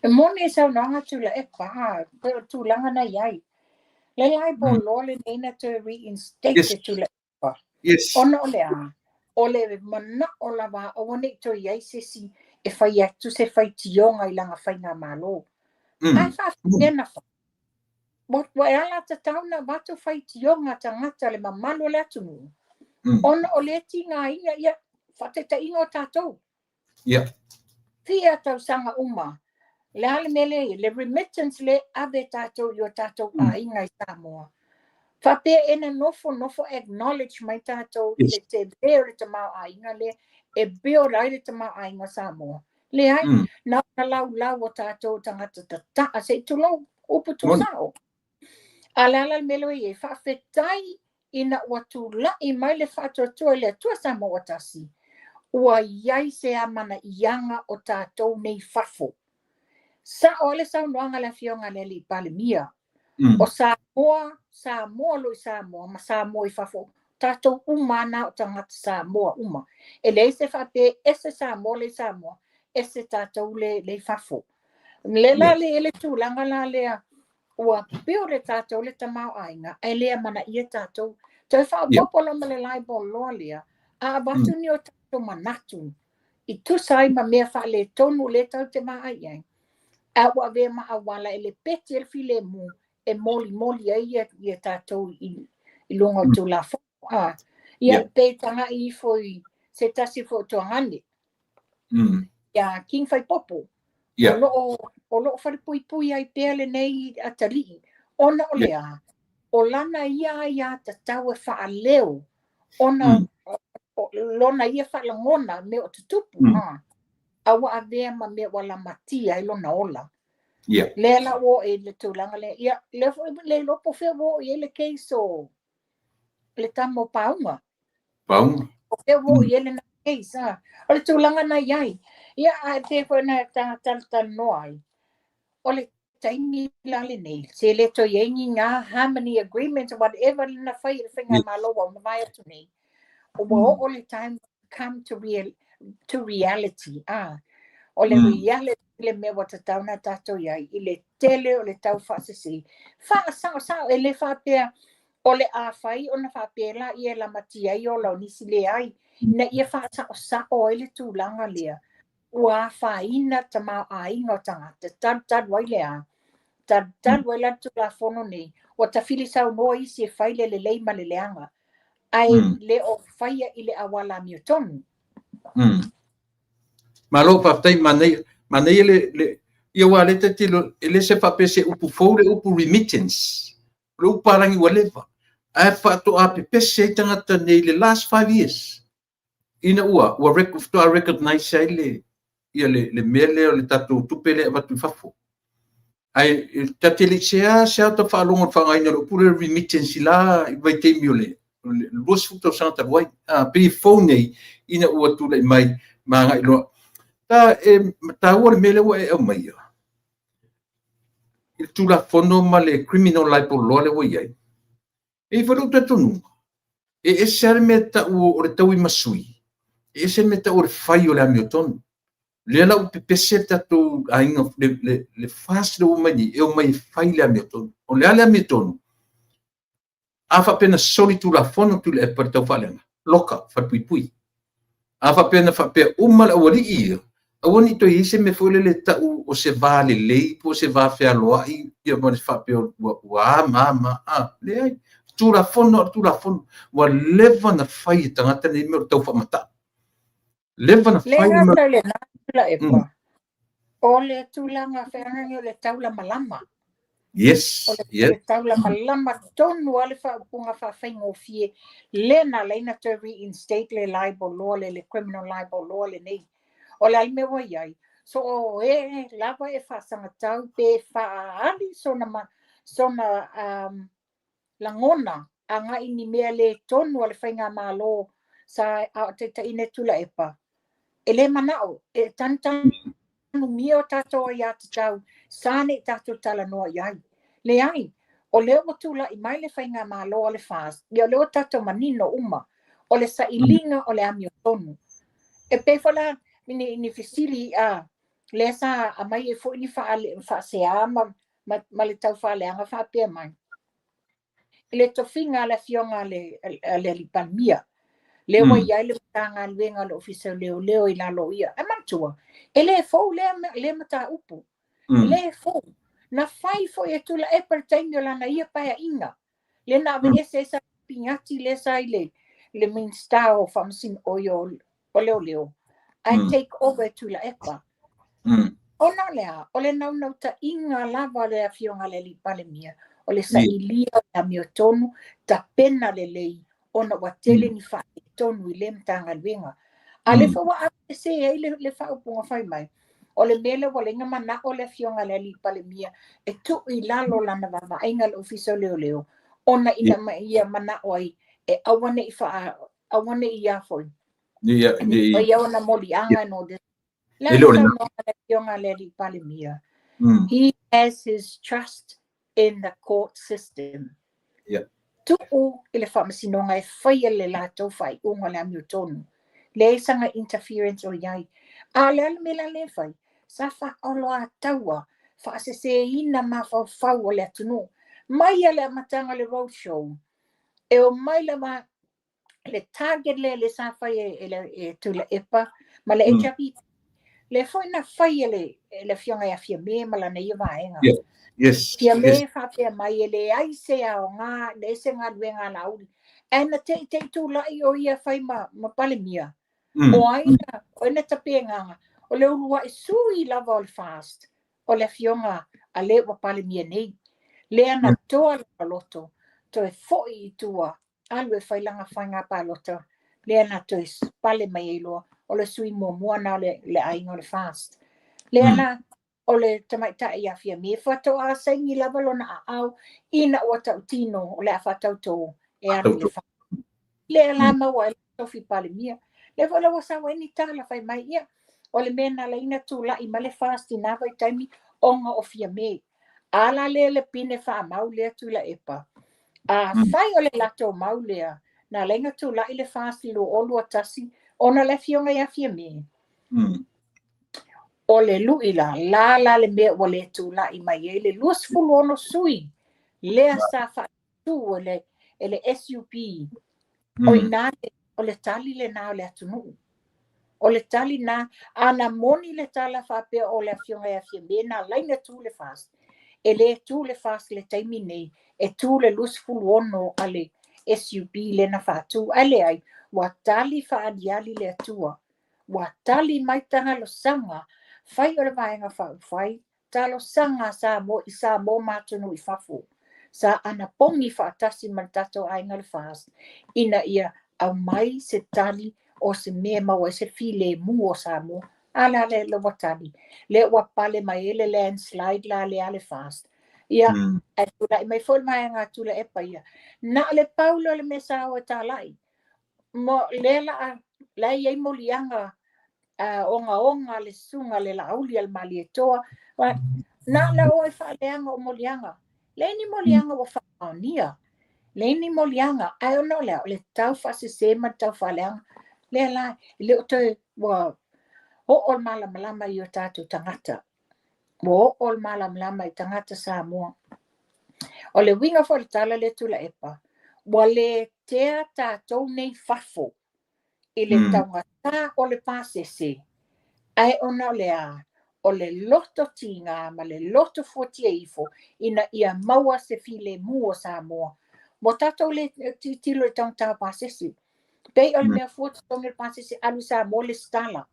E moni e saunoaga Tuilaepa, a, pei o le tulaga na i ai. Le libel law lenei na toe reinstate e Tuilaepa. Ona o le a? O le manao lava aua ne i toe i ai se isi e fai atu se faitioga i lana faigamalo. Ae faafefea na fai? Ua e ala tatau na avatu faitioga a tagata le mamalu o le atunuu, ona o lea e tigaina ia faataitaiga o tatou. Fia tausaga uma, le a le mea lea i ai? Le remittance lea e ave e tatou i o tatou aiga i Samoa. Faapea e nonofo nofo acknowledge mai tatou i le tele o le tamaoaiga lea e build ai le tamaoaiga o Samoa. Leai, na ona laulau o tatou tagata tataa, se i tulou, upu tuusao. A o le a la le mea lea ua i ai? Faafetai ina ua tulai mai le faatuatua i le Atua Samoa ua tasi, ua i ai se amanaiaga o tatou nei i fafo. Sao ai le saunoaga a le Afioga i le Alii Palemia, o Samoa, Samoa o lo o i Samoa ma Samoa i fafo, tatou uma lava na o tagata Samoa uma. E leai se faapea e ese Samoa lea i Samoa, ese tatou lea i fafo. Le la le le tulaga la lea ua build e tatou le tamaoaiga ae le amanaia tatou. Toe faaopoopo la ma le libel law lea, a avatu ni o tatou manatu i tusa ai ma mea faaletonu lea tatou te vaai i ai, a ua avea ma auala e lepeti ai le filemu e molimoli ai ia tatou i luga o Tulafono. Ia, pe tagai ifo i se tasi foi o tuagane, ia King Faipopo, o lo o falepuipui ai pea lenei atalii, ona o le a, o lana ia aiatatau e faaleo, ona lona ia faalagona mea o tutupu, a ua avea ma mea ua lamatia ai lona ola. Lea la ua oo i le tulaga lea. Ia, lea foi le iloa po o fea ua oo i ai le case o le tama o Pauga. Pauga. O fea ua oo i ai lena case. O le tulaga na i ai. Ia, ae pei foi ona talatalanoa ai, o le taimi la lenei, se le toe i ai ni ngā harmony agreement or whatever na fai e le faigamalo ua mavae atu nei, ua oo le time come to real, to reality. O le reality le mea ua tatau na tatou i ai, i le tele o le tau faasese. Faasaosao, e le faapea o le a fai ona faapea la ia e lamatia ai ola o nisi leai, ina ia faasaosao ai le tulaga lea, ua afaina tamaoaiga o tagata, talutalu ai le a, talutalu ai la le Tulafono nei, ua tafili saunoa isi e fai le lelei ma le leaga, ae le o faia i le auala amiotonu. Malo, faafetai, manaia, manaia le ia aua lea ta te iloa, e le se faapea se upu fou le upu remittance, o le upu palagi ua leva, ae faatoa pepese ai tagata nei i le last 5 years, ina ua faatoa recognize ai le ia le mea lea o le tatou tupe lea e avatu i fafo. Ae ta te le i sea ta faalogo i le faaaogaina o le upu lea remittance i la i vaitaimi o le 20 tausaga talu ai. Pei e fou nei ina ua tulai mai ma agai loa. Ta e taua le mea lea ua e aumaia i le Tulafono ma le criminal libel law lea ua i ai. E i ai foi lou talitonuga, e ese lava le mea e tau o le tauimasui, e ese le mea e tau o le fai o le amiotonu. Lea la ua pepese le tatou aiga, le FAST lea ua omai nei, e omai e fai le amiotonu. O le a le amiotonu? A faapea na soli Tulafono Tuilaepa i le taufaaleaga, loka, falepuipui. A faapea na faapea uma le aualii ia, aua ne i toe i ai se mea foi lele e tau o se va lelei po o se va fealoai ia ma le faapea ua a ma a ma a. Leai, Tulafono o le Tulafono. Ua leva na fai e tagata nei mea o le taufaamataa. Leva na Le fai le mea. gata i lena, Tuilaepa, o le tulaga feagaiga o le taulamalama. O le taulamalama tonu lava le faaupuga faafaigofie lea na ala ai ona toe reinstate le libel law lea, le criminal libel law lenei. O le a le mea ua i ai? So o e lava e faasagatau pe faaali sona lagona agai ni mea le tonu a le faigamalo sa a o taitaiina e Tuilaepa, e le manao e tanutanumia o tatou aiatatau sa nei tatou talanoa i ai. Leai, o lea ua tulai mai le faigamalo a le FAST, ia o lea ua tatou manino uma, o le sailiga o le amiotonu. E pei foi la ni fesili. Lea sa aumai ai foi ni faasea ma le tau faaleaga faapea mai i le tofiga a le Afioga a le Alii Palemia, lea ua i ai le Matagaluega a le Ofisa o Leoleo i lalo o ia. Ae manatua, e le fou lea mataupu, e le fou. Na fai foi e Tuilaepa i le taimi o lana ia paeaiga, lea na aveese ai Sala Pigati lea sa i le Minisita o o Leoleo, ae take over e Tuilaepa. Ona o le a? O le naunautaiga lava o le Afioga i le Alii Palemia, o le sailia o le amiotonu, tapena lelei, ona ua tele ni faaletonu i lea Matagaluega. A o lea foi ua aveese ai le faaupuga fai mai, o le mea lea ua leai na manao le Afioga i le Alii Palemia e tuu i lalo lana vaavaaiga i le Ofisa o Leoleo, ona ina ia manao ai e aua ne i aua ne i ia foi. Ne i faia ona moliaga no le E le o lena. Afioga i le Alii Palemia. He has his trust in the court system. Tuu i le faamasinoga e faia le latou faaiuga o le amiotonu. Leai sana interference o i ai. A o le a le mea la lea e fai? Sa faaoloataua, faaseseina mafaufau o le atunuu. Mai a le amataga o le road show, e o mai lava le target lea le sa fai e Tuilaepa ma le HRPP. Lea foi na fai e le Afioga ia Fiame ma lana ia vaega. Fiame faapea mai e leai se aoga, leai se galuega a Laauli. Ae na te i tulai o ia fai ma Palemia. O ai na tapegaga, o le uluai sui lava o le FAST, o le Afioga a le ua Palemia nei. Lea na toa lona loto, toe foi i tua, alu e fai lana faiga palota, lea na toe pale mai ai loa, o le sui muamua na o le aiga o le FAST. Lea na o le tamaitai ia Fiame faatoa saini lava lona aao ina ua tautino o le a faatautō e alu i le FAST. Lea la maua ai le tofi Palemia. Lea foi la ua sau ai ni tala fai mai ia, o le mea na ala ai na tulai mai le FAST i na vaitaimi ona o Fiame. A la lea le pine faamau lea Tuilaepa. A fai o le latou mau lea, na ala ai na tulai le FAST i 2021 ona le Afioga ia Fiame. O le lui la, la la le mea ua le tulai mai ai le 26 sui, lea sa faatu e le SUP. O ina o le tali lena o le atunuu. O le tali na, a na moni le tala faapea o le Afioga ia Fiame na ala ai na tu le FAST. E le tu le FAST le taimi nei, e tu le 26 a le SUP lea na faatu. Ae leai, ua tali faaliali le Atua. Ua tali mai talosaga, fai o le vaega faaupufai, talosaga a Samoa i Samoa ma atunuu i fafo. Sa anapogi faatasi ma le tatou aiga le FAST, ina ia aumai se tali o se mea e maua ai se filemu o Samoa. A la le ua tali. Lea ua pale mai ai le landslide la lea le FAST. Ia, ae tulai mai foi le vaega a Tuilaepa ia. Na o le pau lea o le mea sa o e talai. Mo lea la la i ai moliaga ogaoga le susuga le Laauli a le Malietoa. Na la o e faaleaga o moliaga. Leai ni moliaga ua faamaonia. Leai ni moliaga. Ae ona o le a? O le tau faasese ma le tau faaleaga. Lea la, e le o toe ua oo le malamalama i o tatou tagata. Ua oo le malamalama i tagata Samoa. O le uiga foi o le tala lea Tuilaepa, ua le tea tatou nei fafo i le taugata o le pasese, ae ona o le a? O le loto tiga ma le loto fuatia ifo ina ia maua se filemu o Samoa. Ua tatou le tilotilo i le taugata o pasese. Pei o le mea fua totogi o le pasese alu i Samoa lesitala.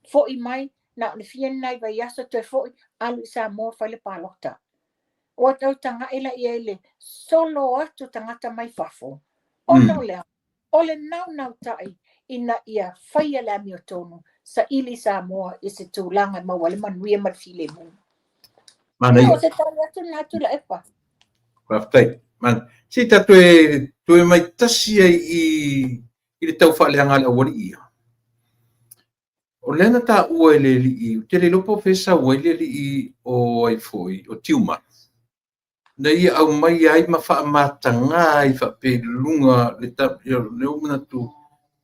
Foi mai, na o le fia ni nai vaiaso toe foi, alu i Samoa fai le palota. Ua tau tagai la i ai le solo atu tagata mai fafo. Ona o le a? O le naunautai ina ia faia le amiotonu, saili Samoa i se tulaga e maua ai le manuia ma le filemu. Manaia. O se tali atu lena Tuilaepa. Faafetai. Se i tatou toe mai tasi ai i le tau faaleaga a le aualii ia. O lea na taua e le alii, ou te le iloa po o fea e sau ai le alii o ai foi, o Tiumalu, na ia aumaia ai ma faamataga ai faapea i luga le lea ua manatu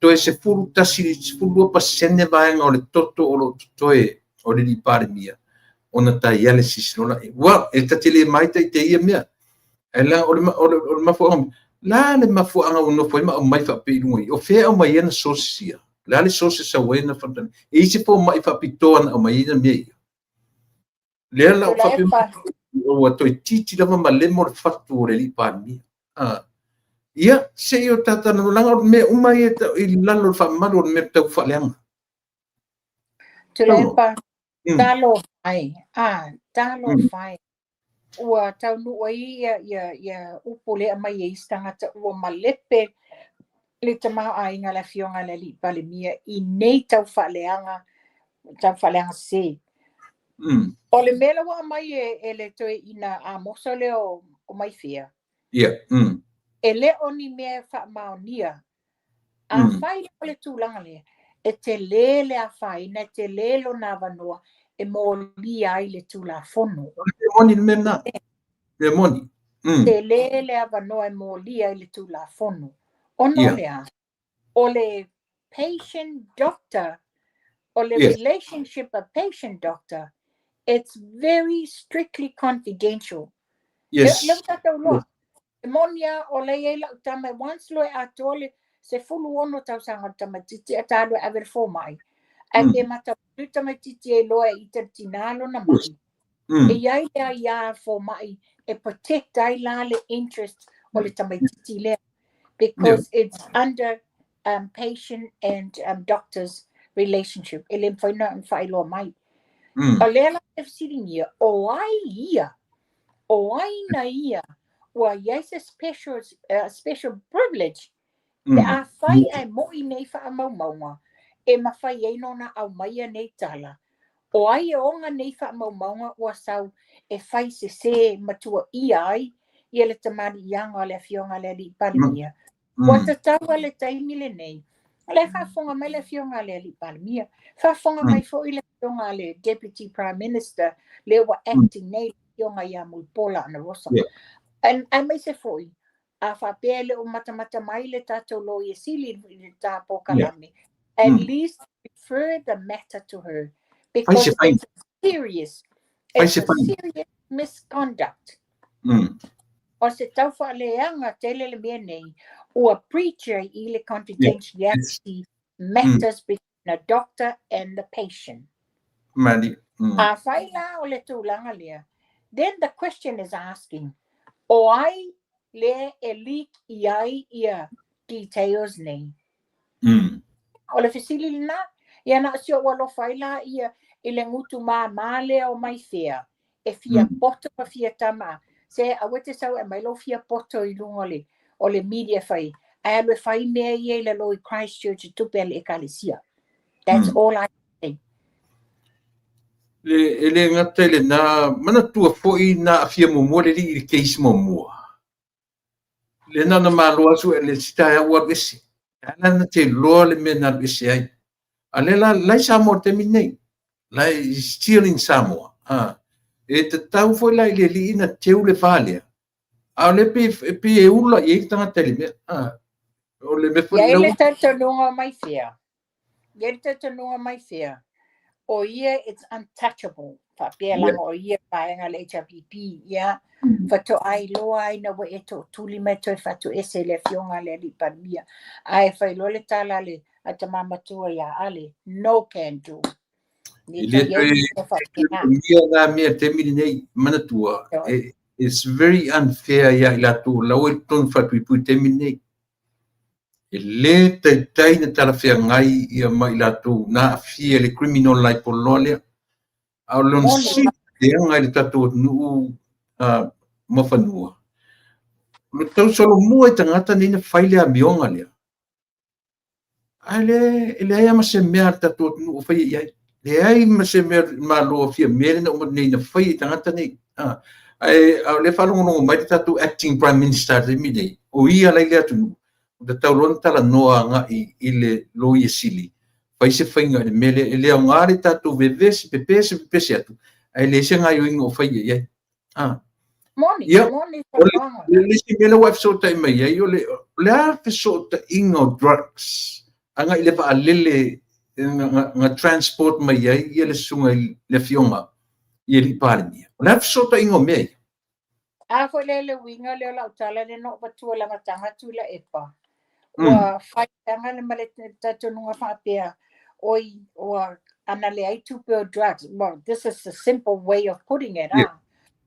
toe 11, 12% vaega o le toto o lo o totoe o le alii Palemia ona dialysis loa lea. Well, e ta te le maita i te ia mea. Ae la o le mafuaaga, la le mafuaaga ua nofo ai ma aumai faapea i luga i. O fea aumai ai na sources ia? Le a le sources au ai na whakatane? E i se fomai faapitoa na aumai ai na mea ia. Lea la o faapea ua toeitiiti lava ma lemo le fatu o le alii Palemia. Ah. Ia, se i o tātou leaga o mea uma ia i lalo o le faamamalu o le mea tau faaleaga. Tuilaepa, talofa e, ah, talofa e. Ua taunuu ai ia upu lea mai e isi tagata ua malepe le tamaoaiga le afioga i le alii Palemia i nei tau faaleaga sese. O le mea la ua aumai e le toeaina Amosa lea o Maifea, e le o ni mea e faamaonia. Afai o le tulaga lea, e tele le afaina, e tele lona avanoa e molia ai le Tulafono. O le mea moni le mea lena. Mea moni. Tele le avanoa e molia ai le Tulafono. Ona o le a? O le patient doctor, o le relationship of patient doctor, it's very strictly confidential. Le tatou loa. E moni a o lea i ai lau tama, once loa e atoa le 16 tausaga o le tamaitiiti a talu e ave le fomai. Ae pe matau tamaitiiti e loa e ita le tina lona mai. E iai le aiā fomai e protect ai la le interest o le tamaitiiti lea. Because it's under patient and doctor's relationship. E le mafai ona faailoa mai. O lea la e fesiligia, o ai ia? O ai na ia? Ua iai se special privilege pe afai ae moi nei faamaumauga e mafai ai nona aumaia nei tala. O ai e oga nei faamaumauga ua sau e fai sese matua ia ai ia le tamaliiaga o le afioga le alii Palemia. Ua tatau a le taimi lenei. O le faafofoga mai le afioga le alii Palemia. Faafofoga mai foi le afioga le Deputy Prime Minister le ua acting nei le afioga ia Mulipola Anarosa. Aemaise foi, a faapea le o matamata mai le tatou Loia Sili i le ta polokalame, at least refer the matter to her because it's a serious misconduct. O se tau faaleaga tele le mea nei, ua breach i le confidentiality matters between a doctor and the patient. Mali. Afai la o le tulaga lea, then the question is asking, o ai le e leak i ai ia details nei? O le fesili lena, ia na o si ou alofa ai la ia i le gutu māmā lea o Maifea, e fia poto ma fia tama. Se aua te sau e mai lau fia poto i luga o le media fai. Ae alu e fai mea ia i lalo i Christchurch i tupe a le ekalesia. That's all I say. Le, e le gata i lena, manatua foi na afia muamua le alii i le case muamua. Le na na malo asu e le sita e au alu ese. Ala na te loa le mea na alu ese ai. A le la, lai Samoa taimi nei. Lai still in Samoa. Ah. E tatau foi la i le alii na teu le whalea. A o le pe, pe e ula i ei tangata i le mea. Ah. O le mea foi Ia i le talitonuga o Maifea. Ia i le talitonuga o Maifea. O ia, it's untouchable. Faapea laga o ia vaega le HRPP. Ia, faatoa iloa ai na ua e tootuli mai toe faatoese le afioga le alii Palemia. Ae fai loa le tala le a tama matua ia Ale, no can do. E le toe ia nā mea taimi nei manatua, it's very unfair ia i latou lau e tonu whatuipui taimi nei. E le taitai na talafeagai ia ma i latou na afia le criminal libel law lea. A o lona sili leaga i le tatou atunuu ma fanua. O le tausolomua i tagata nei na fai le amioga lea. Ae le, e leai ma se mea a le tatou atunuu o faia i ai. Leai ma se mea malo a fia mea lena uma nei na fai i tagata nei. Ah, ae a o le faalogologo mai le tatou acting prime minister taimi nei, o ia lai le atunuu, o tatau loa na talanoa agai i le Loia Sili, fai se faiga i le mea lea, e le aoga le tatou vevesi, pepese, pepese atu, ae leai se gaoioiga o faia i ai. Ah. Moni, moni O le isi mea lea ua e fesootai mai ai, o le a fesootaiga o drugs agai i le vaalele na transport mai ai ia le susuga i le afioga i alii Palemia? O le a le fesootaiga o mea ia? A foi lea le uiga lea o lau tala lea na ou avatua i le amataga Tuilaepa, ua fai leaga le ma le talitonuga faapea, oi, ua, ana leai tupe o drugs, well, this is a simple way of putting it, ah.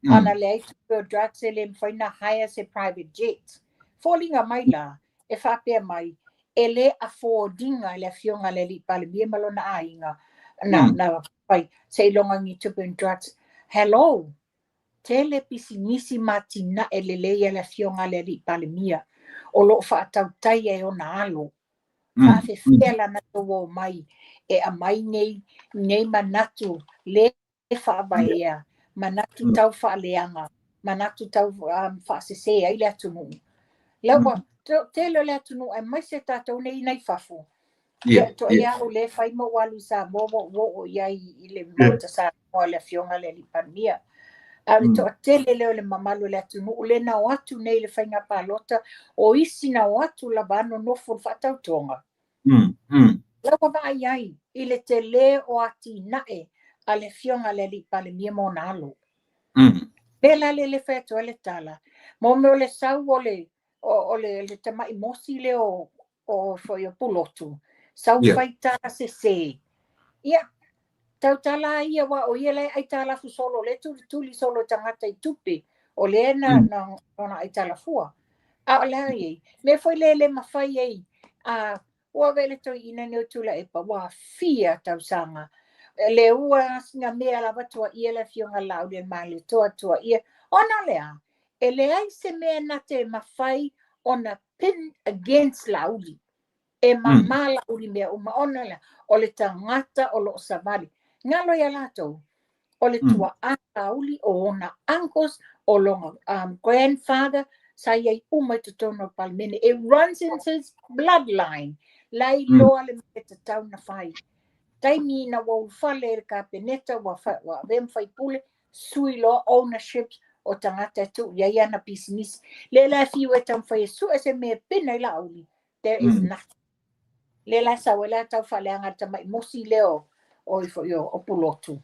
Ana leai tupe o drugs e le mafai na hire se private jet. Foliga mai la, e faapea mai, e le afford ina e le afioga a le alii Palemia ma lona aiga na fai seiloga ni tupe o drugs. Hello! Tele pisinisi ma atinae lelei a le afioga a le alii Palemia o lo o faatautaia e ona alo. Faafefea la na tou omai e aumai nei manatu le faavaea, manatu tau faaleaga, manatu tau faasese ai le atunuu. La ua tele o le atunuu aemaise tatou nei nai fafo. Ia, toa ia au le fai ma ou alu i Samoa ua ou oo i ai i le Maota Samoa le afioga i le alii Palemia. A o le toatele lea o le mamalu o le atunuu lea na o atu nei i le faiga palota, o isi na o atu lava nonofo i le faatautoga. La ua vaai ai i le tele o atinae a le afioga i le alii Palemia ma ona alo. Mea la lea le fai atu ai le tala, mo mea o le sau o le tamai mosi lea o foi o Pulotu, sau fai tala sese. Ia, tautala ia wa o ia le aitalafu solo, le tulituli solo tagata i tupe, o lea na na aitalafua. A o le a iai, mea foi le le mafai ai, a ua vele toeaina nei o Tuilaepa, ua fia tausaga. Le ua sina mea lava tuaia le afioga Laaulialemalietoa tuaia. Ona o le a, e leai se mea na te mafai ona pin against Laauli. E mamā Laauli mea uma ona lea, o le tagata o lo o savali. Galo ia latou, o le tuaa Laauli o ona uncles, o lona grandfather, sa iai uma i totonu o le Palemene. It runs in his bloodline. La iloa le mea tatau na fai. Taimi na ua ulufale e le Kapeneta, ua avea ma faipule, sui loa ownership o tagata e tuu i ai ana pisinisi. Le la fiu e taumafai e sue se mea e pina i Laauli, there is nothing. Le la sau ai la tau faaleaga le tamai mosi lea o ifo i o Pulotu.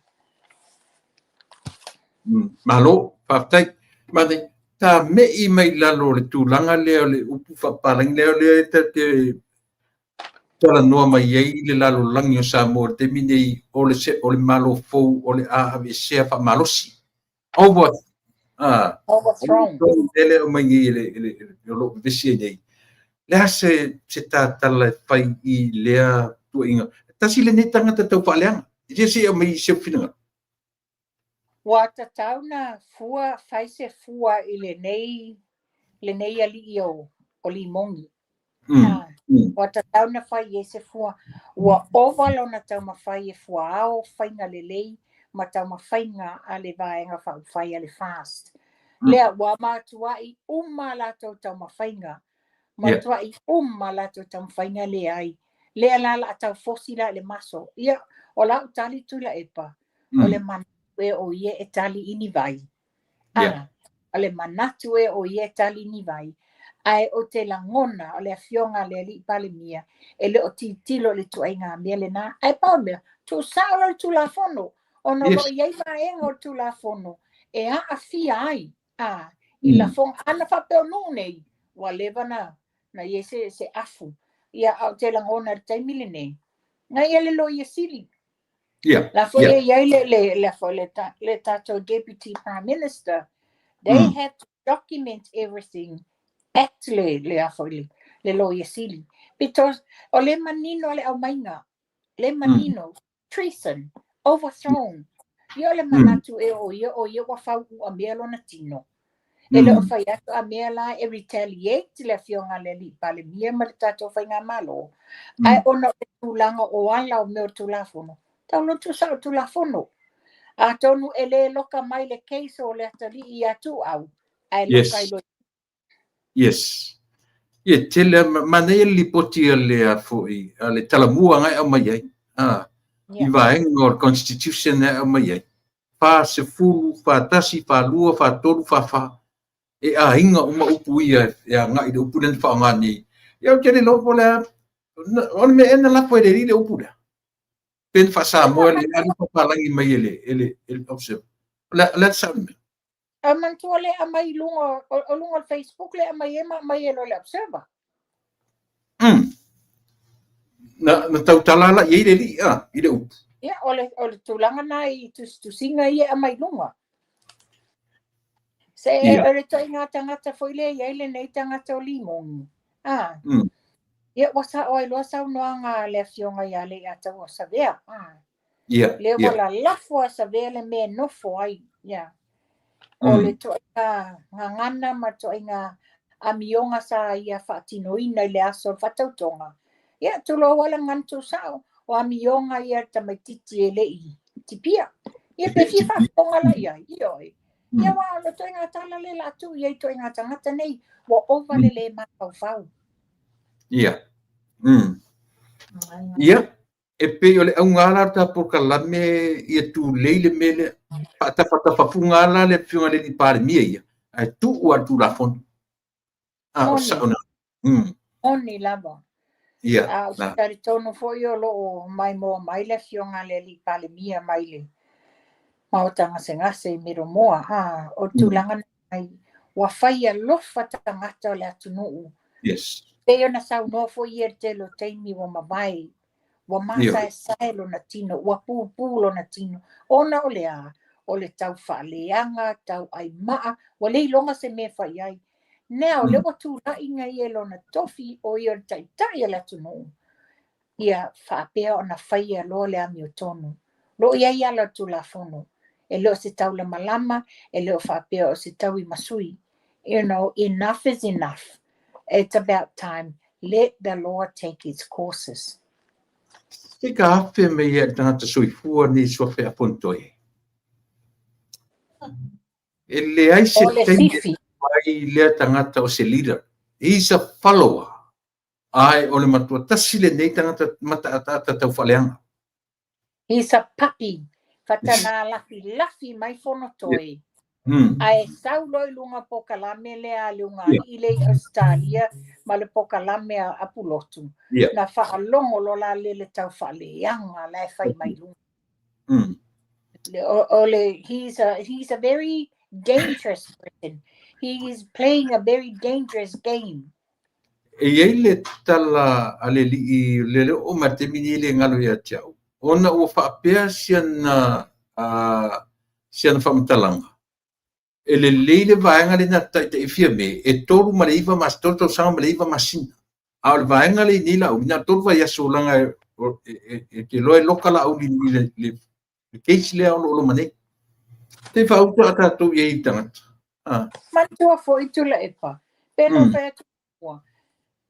Malo, faafetai. Mane, ta mei mai lalo o le tulaga lea o le upu faapalagi lea o lea e te talanoa mai ai le lalolagi o Samoa i le taimi nei o le malo fou o le a aveesea faamalosi. Over Overthrown. Lele o mai nei le o lo o vevesi ai nei. Le a se tatala e fai i lea tuuaiga. Tasi lenei tagata tau faaleaga. I se au mai se finagalo. Ua tatau na fua, fai se fua i lenei alii o Limogi. Ua tatau na fai e se fua. Ua ova lona taumafai e fuaao faiga lelei ma taumafaiga a le vaega faaupufai a le FAST. Lea ua matuai uma latou taumafaiga. Matuai uma latou taumafaiga leai. Lea la la taufosi la i le maso. Ia, o lau tali Tuilaepa, o le manatu e o ia e tali i ni vai. O le manatu e o ia e tali i ni vai. Ae o te lagona o le afioga a le alii Palemia, e le o titilo i le tuaiga mea lena. Ae pau mea, tuusao lo le Tulafono. Ona o lo o i ai vaega o le Tulafono e aafia ai i lafoga. Ana faapea o nuu nei, ua leva na i ai se afu. Ia, a o te lagona i le taimi lenei, na ia le Loia Sili. La foi e iai le tatou Deputy Prime Minister. They have to document everything at le Loia Sili. Because o le manino le aumaiga, le manino, treason, overthrown. Ia o le manatu e o ia, o ia ua fau ua mea lona tino. E le o fai atu a mea la e retaliate le afioga le alii Palemia ma le tatou faigamalo. Ae ona o le tulaga o ala o mea o Tulafono, tau loa tuusao o Tulafono. Atonu e le loka mai le case o le atalii ia Tuuau, ae loka i lo. Yes. Ia tele manaia le lipoti a le foi a le talamua ngai au mai ai. I vaega o le Constitution e au mai ai. 40, 41, 42, 43, 44. E aiga uma upu ia e agai le upu lea na faaaoga nei. Ia ou te le iloa po o le a o le mea ea na lafo e le alii le upu lea. Pe na faa-Samoa le alu papalagi mai e le e le e le Observer. O le a sao le mea? A manatua le aumai i luga o luga o le Facebook le aumai ai ma aumai e loa le Observer. Na tautala la i ai le alii i le upu. Ia, o le tulaga na i tusitusiga ia e aumai i luga. Se o le ituaiga tagata foi lea e i ai lenei tagata o Limoni. Ah. Ia, ua sao ai loa saunoaga a le afioga ia Leiataua Savea. Ah. Lea ua lalafo a Savea le mea e nofo ai. Ia. O le ituaiga gagana ma le ituaiga amioga sa ia faatinoina i le aso o le faatautoga. Ia, tulou lava le gagana tuusao, o amioga ia le tamaititi e le i tipia. Ia, pe fia faafofoga la i ai. Ioe. Ia, aua o le ituaiga tala lea o le a tuu i ai ituaiga tagata nei, ua ova le le mafaufau. Ia. Ia, e pei o le auga la o le tatou polokalame ia tulei le mea lea. Faatafatafafuga la le afioga i le alii Palemia ia, ae tuu lava le Tulafono. Ah, o sao na. Moni lava. A ou te talitonu foi o lo o maimoa mai le afioga a le alii Palemia mai le maota gasegase i Miromoa. A, o le tulaga na ua fai alofa tagata o le atunuu. Pei ona saunoa foi ia i le tele o taimi ua mavae, ua masaesae lona tino, ua pupū lona tino, ona o le a? O le tau faaleaga, tau aimaa, ua le iloga se mea e fai ai. Now, lea ua tulai ia i lona tofi o ia o le taitai o le atunuu, ia faapea ona faia loa le amiotonu. Lo o i ai ala o le Tulafono. E le o se taulamalama, e le o faapea o se tauimasui. Enough is enough. It's about time. Let the law take its courses. Se ka afe mai ia le tagata soifua nei suafa ia Fonotoe. E leai se O le taimi fifi. ai lea tagata o se leader. He's a follower. Ae o le matua tasi lenei tagata mataataata tau faaleaga. He's a puppy. Fatana lafi lafi mai Fonotoe. Ae sau loa i luga pokalame lea a le ugali'i lea i Australia ma le pokalame a Apulotu. Na faalogo loa la le le tau faaleaga la e fai mai luga. O le, he's a very dangerous person. He is playing a very dangerous game. E i ai le tala a le alii le le o ma le taimi nei le galo ia te au. Ona ua faapea siana faamatalaga. E lelei le vaega lena taitai Fiame e 3 ma le 9 mas 3 tausaga ma le 9 masina. A o le vaega le nei Laauli na 3 vaiaso laga e te loa e loka Laauli i le case lea o lo o loma nei. Te faauta a tatou i ai i tagata. Ah. Manatua foi Tuilaepa. Pe no fai atu mua.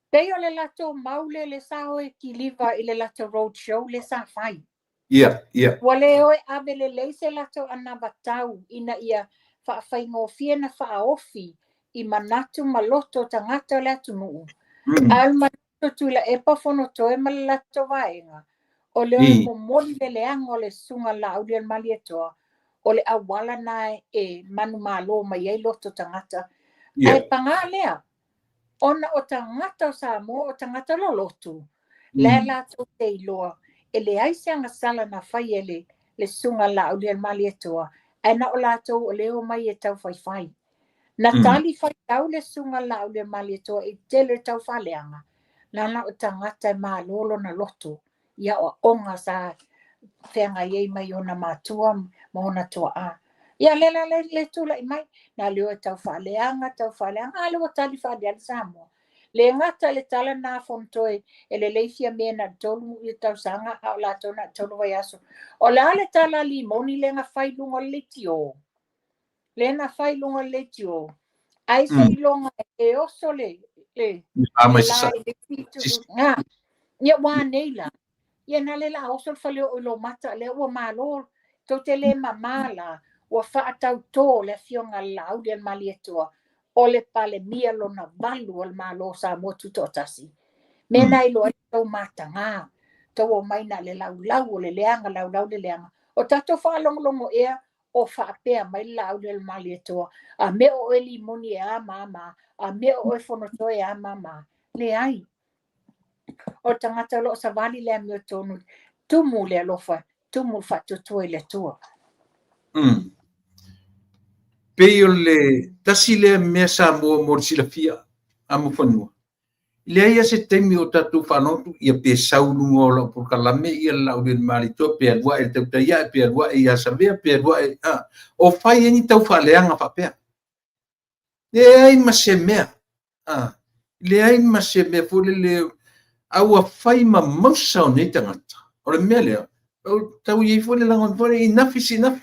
Pei o le latou mau lea le sa o e kiliva i le latou road show le sa fai. Ia, ia. Ua le o e ave lelei se latou anavatau ina ia faafaigofie na faaofi i manatu ma loto o tagata o le atunuu. A o le manatu Tuilaepa Fonotoe ma le latou vaega, o le o e momoli le leaga o le susuga Laauli o le Malietoa, o le auala na e manumalo mai ai loto tagata. Ae pagā lea, ona o tagata o Samoa o tagata lolotu, la e latou te iloa, e leai se agasala na fai e le susuga Laauli o le Malietoa, ae na o latou o lea o mai e tau faifai. Na tali faitau le susuga Laauli o le Malietoa i tele o tau faaleaga, lana o tagata e malo lona loto, ia aoaoga sa feagai ai mai ona matua ma ona tuaa. Ia le la le tulai mai, na leo e tau faaleaga, tau faaleaga, a le ua tali faaleaga Samoa. Le gata le tala na Fonotoe e lelei Fiame na 3 tausaga a o latou na 3 vaiaso. O le a le tala Limoni le na fai luga o le leitio. Le na fai luga o le leitio. Ai se iloga e oso le A mai le la sa. i le fitu. Nga. Ia ua nei la. Ia na le la oso le fale o i lo mata lea ua malo. Tou te le mamā la. Ua faatautō le afioga a le Laauli a le Malietoa o le Palemia lona valu o le Malo o Samoa Tutoatasi. Mea na iloa ai tou matagā. Tou o mai na le laulau o le leaga, laulau le leaga. O tatou faalogologo ea o faapea mai le Laauli o le Malietoa. A mea o oe Limoni e a ma ma. A mea o oe Fonotoe e a ma ma. Leai. O le tagata o lo o savali le amiotonu. Tumu le alofa, tumu le faatuatua i le Atua. Pei o le tasi lea mea Samoa mo le silafia a Mufanua. Leai lava se taimi o tatou faalogo atu ia pe sau i luga o lau polokalame ia le Laaulialemalietoa pe alu ae i le tautai ae pe alu ae ia Savea pe alu ae a o fai ai ni taufaaleaga faapea. Leai ma se mea. A, leai ma se mea foi lele a ua fai ma mausa o nei tagata. O le mea lea, o tau i ai foi le lagona foi lele, enough is enough.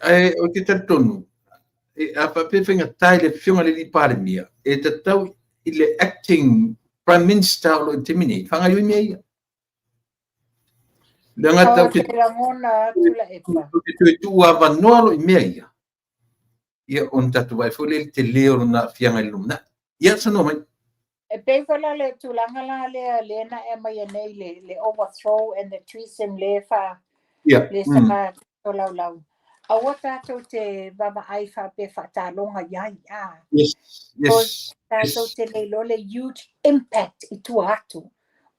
Ae ou te talitonu, e, a faapea e faigata i le afioga i le alii Palemia, e tatau i le acting Prime Minister o lo o i le taimi nei, faagaoioi mea ia. Leaga tau te lagona atu la epa. Ou te toe tuu avanoa loa i mea ia, ia ona tatou vaai foi lea i le tele o lona aafiaga i le lumanai. Ia, saunoa mai. E pei foi la le tulaga la lea lea na e aumaia nei le overthrow and the treason lea fa le sa tolaulau. Aua tatou te vaavaai faapea faataloga i ai. Ah. Yes. Tatou te le iloa le huge impact i tua atu.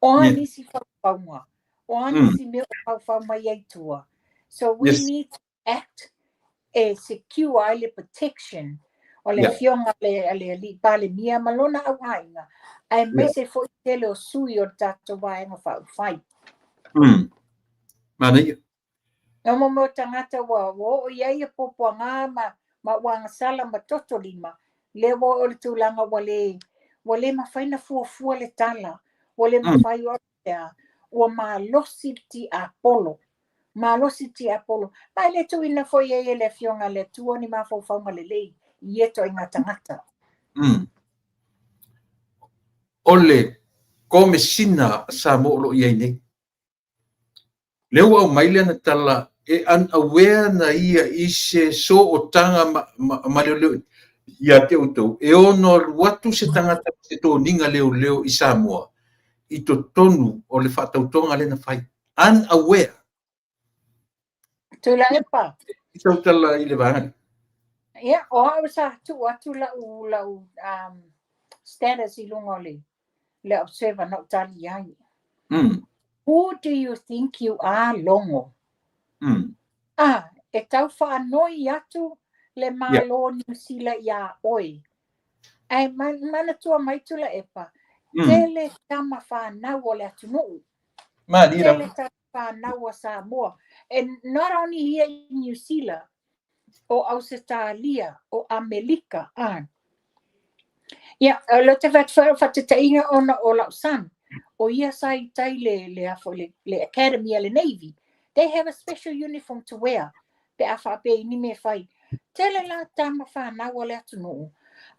O a nisi faufauga, o a nisi mea o faufau mai ai tua. So we need to act e secure ai le protection o le afioga a le Alii Palemia ma lona auaiga, aemaise foi tele o sui o le tatou Vaega Faaupufai. Manaia. No mo mea o tagata ua oo i ai ia puapuaga ma ua agasala ma toto lima, lea ua oo i le tulaga ua le mafai na fuafua le tala, ua le mafai o lea, ua malosi le tiapolo, malosi tiapolo. Ma e le tuuina foi ai e le afioga a le Atua ni mafaufauga lelei i ia ituaiga tagata. O le Komesina Samoa o lo o i ai nei, lea ua aumai lana tala e unaware na ia i se sootaga ma leoleo ia te outou e ono alu atu se tagata se toniga leoleo i Samoa i totonu o le faatautoga lea na fai. Unaware. Tuilaepa. I sau tala i le vaega lea. Ia, o au sa tuu atu lau status i luga o le Observer na ou tali ai. Who do you think you are, Logo? Ah, e tau whaanoi atu le Malo Niu Sila ia oe. Ae manatua mai Tuilaepa, tele tama whanau o le atunuu. Malie. Tele tama whanau o Samoa. And not only here in New Zealand, o Australia, o Amerika. Ah. Ia, o le te whatetaiga ona o lau son. O ia sa i tai le, afo, le Academy a le Navy. They have a special uniform to wear. Pe a whaapea i ni mea whai. Tele la tama whanau o le atunuu.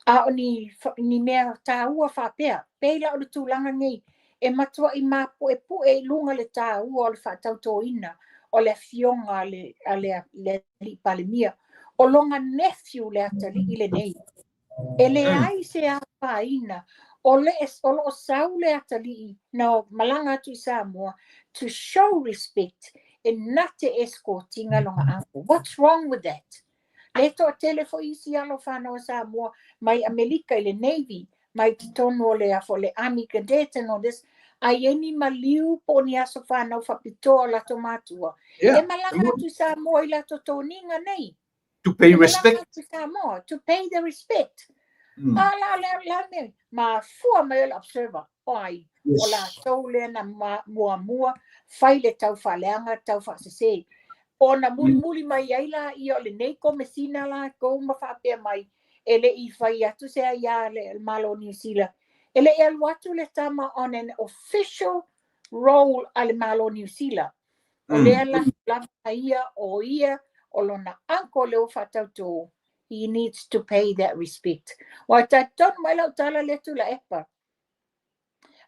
A o ni mea tāua whaapea. Pei la o le tulaga nei. E matua i mapu e pu e lunga le tāua o le whaatautoina o le afioga a le alii Palemia. O longa nephew le atalii le nei. E le ai se afaina o le o lo o sau le atalii na malaga atu i Samoa to show respect e na te escortinga longa uncle. What's wrong with that? Le toatele foi isi alo whanau o Samoa mai Amerika i le Navy, mai totonu o le afo le Army Cadet and all this, ai e ni maliu po o ni aso whanau whapitoa o lato matua. E malaga atu i Samoa i lato toniga nei. To pay respect. Atu i Samoa, to pay the respect. A la la la me ma fua mai o le Observer. O ai, o latou lea na muamua fai le tau faaleaga tau faasese. Ona mulimuli mai ai la ia o lenei komesina latou ma faapea mai e le i fai atu se ai a le Malo o Niu Sila. E le i alu atu le tama on an official role a le Malo o Niu Sila. O lea la lava ia o ia o lona uncle le ua faatautō. He needs to pay that respect. Wa talitonu mai lau tala le Tuilaepa.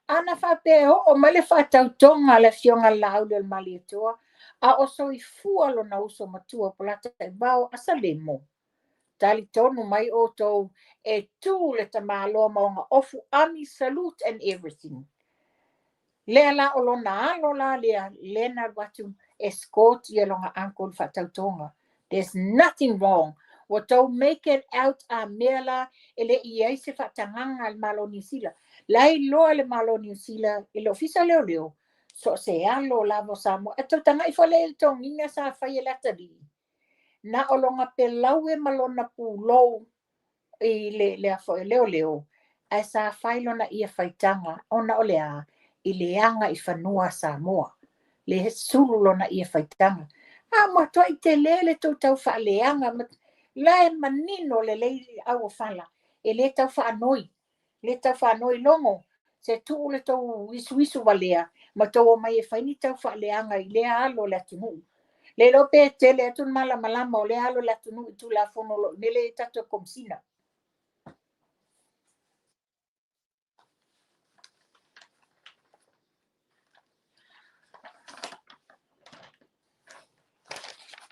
Ana faapea e oo mai le faatautoga a le afioga i le Laaulialemalietoa, a o soifua lona uso matua Polataivao Asalemo. Talitonu mai outou e tu le tamaloa ma ona ofu army salute and everything. Lea la o lona alo la lea, lea na alu atu escort ia lona uncle i le faatautoga. There's nothing wrong. Ua tou make it out a mea la e le i ai se faatagaga a le Malo o Niu Sila. La iloa le Malo o Niu Sila i le Ofisa Leoleo. So o se alo lava o Samoa. E tou tagai foi lea i le togiga sa fai e le atalii, na o lona pelaue ma lona pulou i le, le a foi leoleo, ae sa fai lona ia faitaga ona o le a? I le aga i fanua a Samoa. Le sulu lona ia faitaga. A matuai tele le tou tau faaleaga la e manino lelei auofala, e le tau faanoi, le tau faanoi logo, se tuu le tou isuisu valea ma tou omai e fai ni tau faaleaga i lea alo o le atunuu. Le iloa pe tele atu le malamalama o lea alo o le atunuu i Tulafono o lo o mele i tatou Komesina.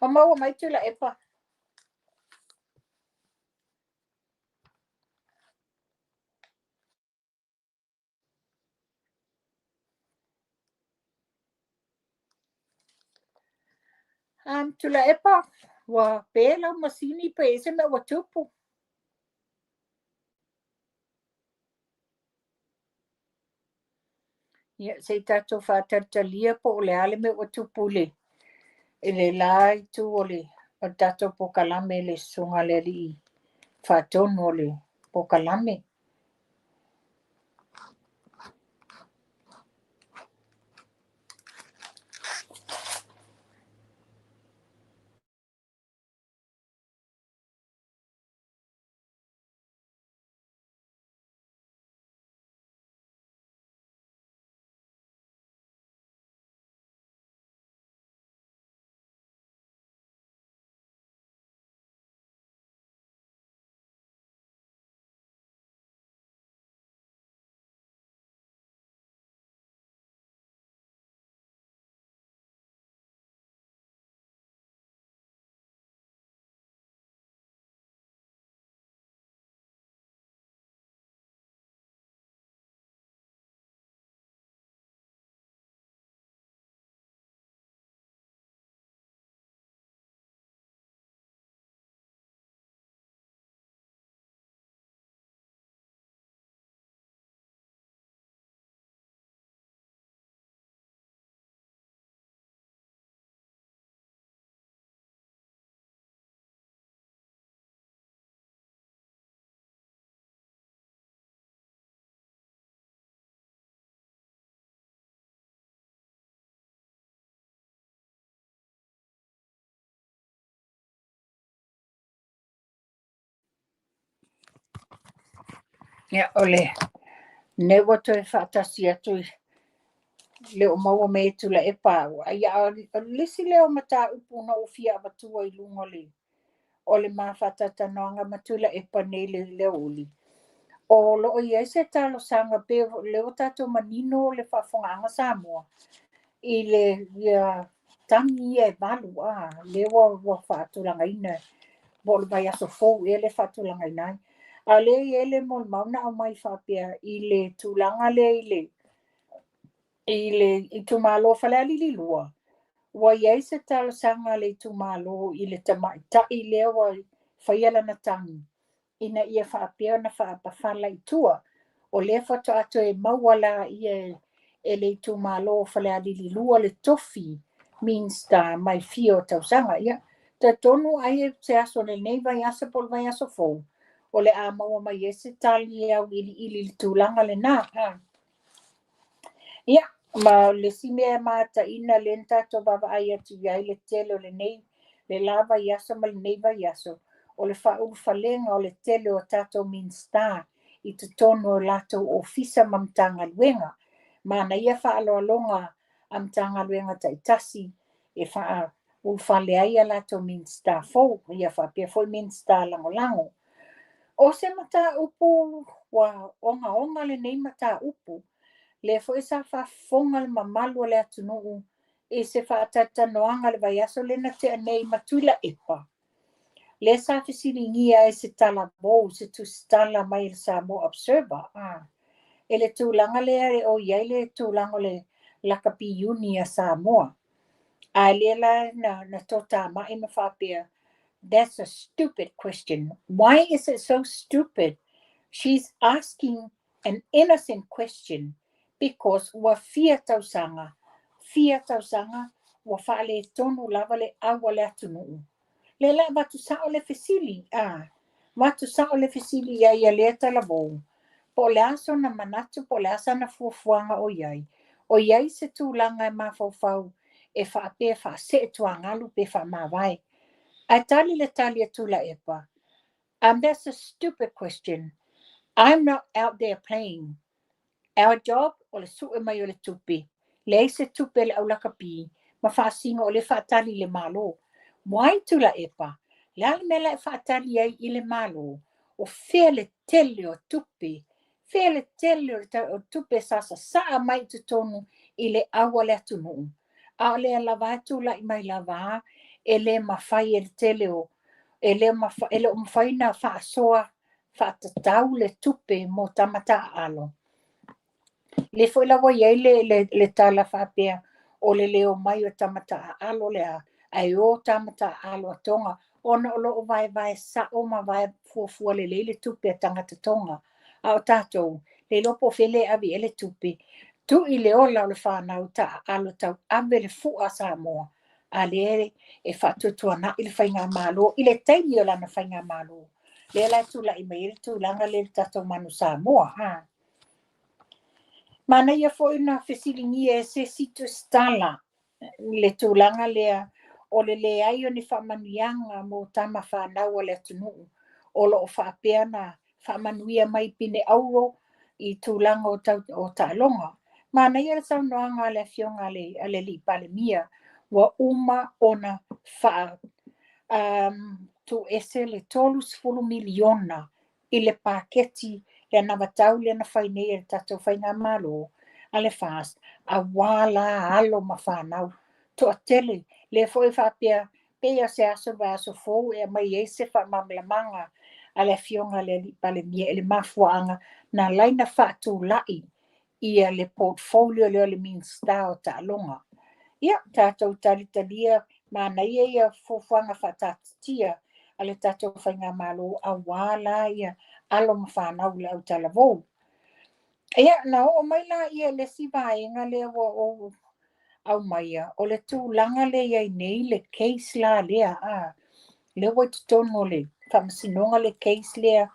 Ua maua mai Tuilaepa. Tuilaepa, ua pe lau masini pe i ai se mea ua tupu. Ia, se i tatou faatalitalia po o le a le mea ua tupu i le i le la itu o le o le tatou pokalame i le susuga a le alii faatonu o le pokalame. Ia, o lenei ua toe faatasi atu i le o maua mai e Tuilaepa au. Ia, o le isi lea o mataupu na ou fia avatua i luga o le ma faatalatalanoaga ma Tuilaepa nei i le aoauli, o lo o i ai se talosaga pe o lea ua tatou manino le faafofogaaga Samoa i le ia tagi ia e 8 lea ua faatulagaina po o le vaiaso fou ea lea e faatulagaina ai. A o lea e i ai le molimau na aumai faapea i le tulaga lea i le itumalo o Falealili 2, ua i ai se talosaga a le itumalo i le tamaitai lea ua faia lana tagi ina ia faapea ona faapafala i tua. O lea faatoa toe maua laia e le itumalo o Falealili 2 le tofi Minisita mai fia o tausaga. Ia, talitonu ai se aso o lenei vaiaso po o le vaiaso fou, o le a maua mai ai se tali auiliili i le tulaga lena. Ia, ma le isi mea e mataina lea na tatou vaavaai atu i ai le tele o lenei le la vaiaso ma lenei vaiaso, o le faaulufalega o le tele o tatou Minisita i totonu o latou ofisa ma Matagaluega. Manaia faaaloaloga a Matagaluega taitasi e faaulufale ai a latou Minisita fou, ia faapea foi Minisita lagolago. O se mataupu ua ogaoga lenei mataupu, lea foi sa faafofoga le mamalu o le atunuu i se faatalatalanoaga le vaiaso lea na tea nei ma Tuilaepa, lea sa fesiligia ai se talavou, se tusitala mai le Samoa Observer, e le tulaga lea o i ai le tulaga o le lakapi iuni a Samoa. A lea la na totamai ma faapea, that's a stupid question. Why is it so stupid? She's asking an innocent question because ua fia tausaga Fia tausaga ua faaletonu lava le au a le atunuu. Lea la avatu sao le fesili, a avatu sao le fesili i ai ia lea talavou, po o le a sona manatu, po o le a sana fuafuaga o i ai, o i ai se tulaga e mafaufau e faapea faasee tuagalu pe faamavae. Ae tali le tali a Tuilaepa, That's a stupid question. I'm not out there playing. Our job o le sue mai o le tupe. Leai se tupe a le au lakapi ma faasino o lea e faatali i le Malo. Why Tuilaepa? Le a le mea la e faatali ai i le Malo? O fea le tele o tupe? Fea le tele o tupe sa sasaa mai i totonu i le au a le atunuu? A o lea lava e tulai mai lava e le mafai e le tele o e le e le o mafai ona faasoa faatatau le tupe mo tama taaalo. Lea foi la ua i ai le tala faapea o le le omai o tama taaalo lea, ae o tama taaalo a Toga, ona o lo o vaevae sao ma vae fuafua lelei le tupe a tagata Toga. A o tatou, le iloa po o fea le ave i ai le tupe, tuu i le ola o le fanau taaalo tauave le fua a Samoa, a lea e faatuatuanai le faigamalo i le taimi o lana faigamalo. Lea la e tulai mai ai le tulaga lea i le tatou Manu Samoa. A. Manaia foi na fesiligia e se isi tusitala le tulaga lea o le leai o ni faamanuiaga mo tama fanau a le atunuu o lo o faapea na faamanuia mai pine auro i tulaga o, tau, o taaloga. Manaia le saunoaga a le afioga a le alii Palemia, ua uma ona faa tuuese le 30 miliona i le paketi le anavatau lea na fai nei e le tatou faigamalo a le FAST, auā la alo ma fanau. Toatele, lea foi faapea, pei o se aso vaiaso fou e aumai ai se faamalamalamaga a le afioga a le alii Palemia i le mafuaaga na ala ai ona faatulai ia le portfolio lea o le Minisita o Taaloga. Ia, tatou talitalia manaia ia fuafuaga faataatitia a le tatou faigamalo auā la ia alo ma fanau i le autalavou. Ia, na oo mai la ia le isi vaega lea ua ou aumaia, o le tulaga lea i ai nei le case la lea, a, lea ua i totonu o le faamasinoga le case lea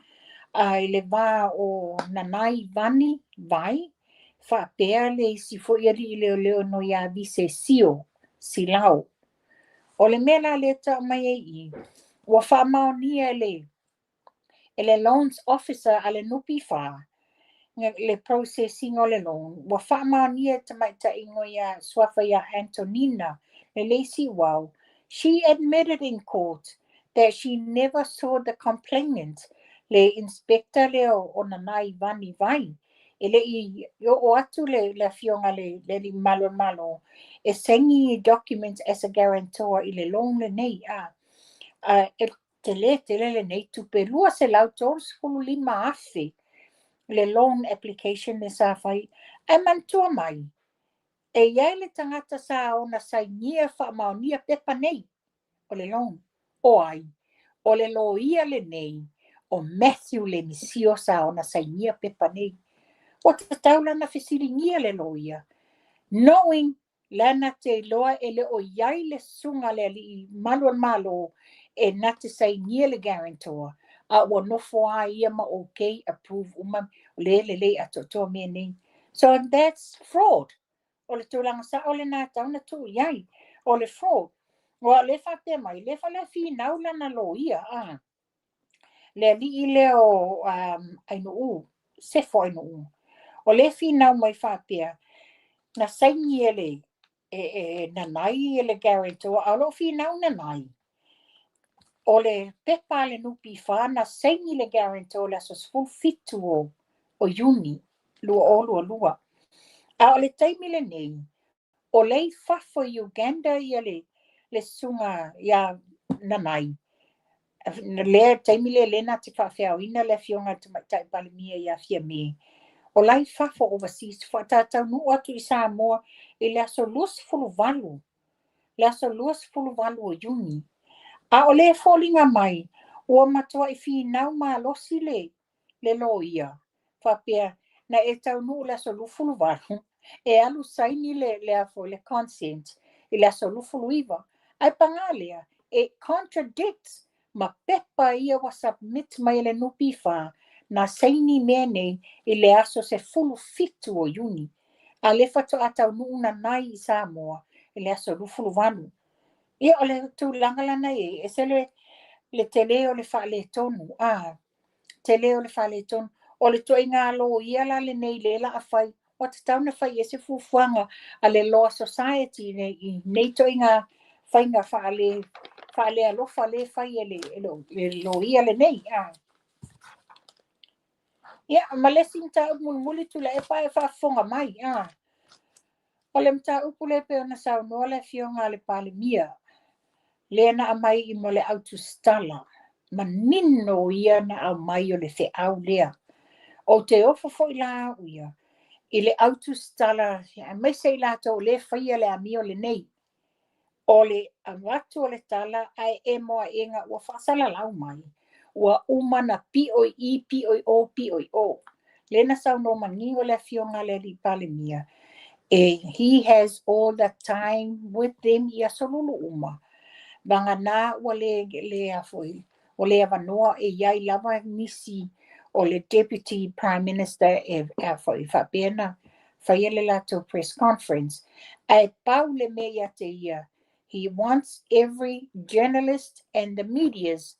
a, i le va o Nanai Vani Vai, faapea le isi foi alii leoleo no ia Visesio Silao. O le mea la lea tau mai ai i, ua faamaonia e le loans officer a le NPF le processing o le loan, ua faamaonia e tamaitai ia suafa ia Antonina Leleisi Wau. She admitted in court that she never saw the complainant, le inspector lea o Nanai Vani Vai. E le i oo atu le afioga le alii mamalu o le Malo e saini documents as a guarantor i le loan lenei. A, e tele tele lenei tupe, 235,000 le loan application le sa fai. Ae manatua mai, e i ai le tagata sa ona sainia faamaonia pepa nei o le loan. O ai? O le loia lenei o Matthew Lemisio sa ona sainia pepa nei. Ua tatau lana fesiligia le loia, knowing lana te iloa e le o i ai le susuga le alii mamalu o le Malo e na te sainia le guarantor, a ua nofo a ia ma okay approve uma le lelei atoatoa mea nei. So that's fraud. O le tulaga sao lena e tatau ona tuu i ai. O le fraud. Ua o le faapea mai, le fa finau lana loia, a. Le alii lea o Ainuu, Sefo Ainuu. O le finau mai faapea, na saini e le e Nanai e le guarantor, a o loo finau Nanai. O le pepa a le NPF na saini le guarantor le aso 17 o Iuni 2022. A o le taimi lenei, o lei fafo i Uganda ia le susuga ia Nanai. Lea taimi lea le na te faafeaoina le afioga i le Tamaitai Palemia ia Fiame. O lai fafo overseas, faatataunuu atu i Samoa i le aso 28, le aso 28 o Iuni. A o le foliga mai, ua matuai finau malosi le loia. Faapea, na e taunuu le aso 28, E alu saini le le a foi le consent i le aso 29, ae paga lea, e contradicts ma pepa ia ua submit mai e le NPF na saini mea nei i le aso 17 o Iuni, a o lea faatoa taunuu nanai i Samoa i le aso 28. Ia, o le tulaga lana e i ai, e ese le tele o le faaletonu, a tele o le faaletonu. O le ituaiga loia la lenei lea la a fai, ua tatau ona fai i ai se fuafuaga a le Law Society i nei ituaiga faiga faalealofa lea e fai e le loia lenei. A. Ia, ma le isi mataupu mulimuli Tuilaepa ae faafofoga mai. A. O le mataupu lea pei ona saunoa le Afioga a le Palemia, lea na aumai i mo le autusitala, manino ia na aumai o le feau lea. Ou te ofo foi la au ia i le autusitala, aemaise i latou o lea e faia le amio lenei. O le avatu o le tala ae emo aʻega ua faasalalau mai, ua uma na pio i i, pio i o, pio i o. Lea na saunoa manino le Afioga a le Alii Palemia, e he has all the time with them i aso lulu uma. Vagana ua le, le a foi, o le avanoa e iai lava nisi o le Deputy Prime Minister e a foi faapea na faia le latou press conference. Ae pau le mea ia te ia, he wants every journalist and the medias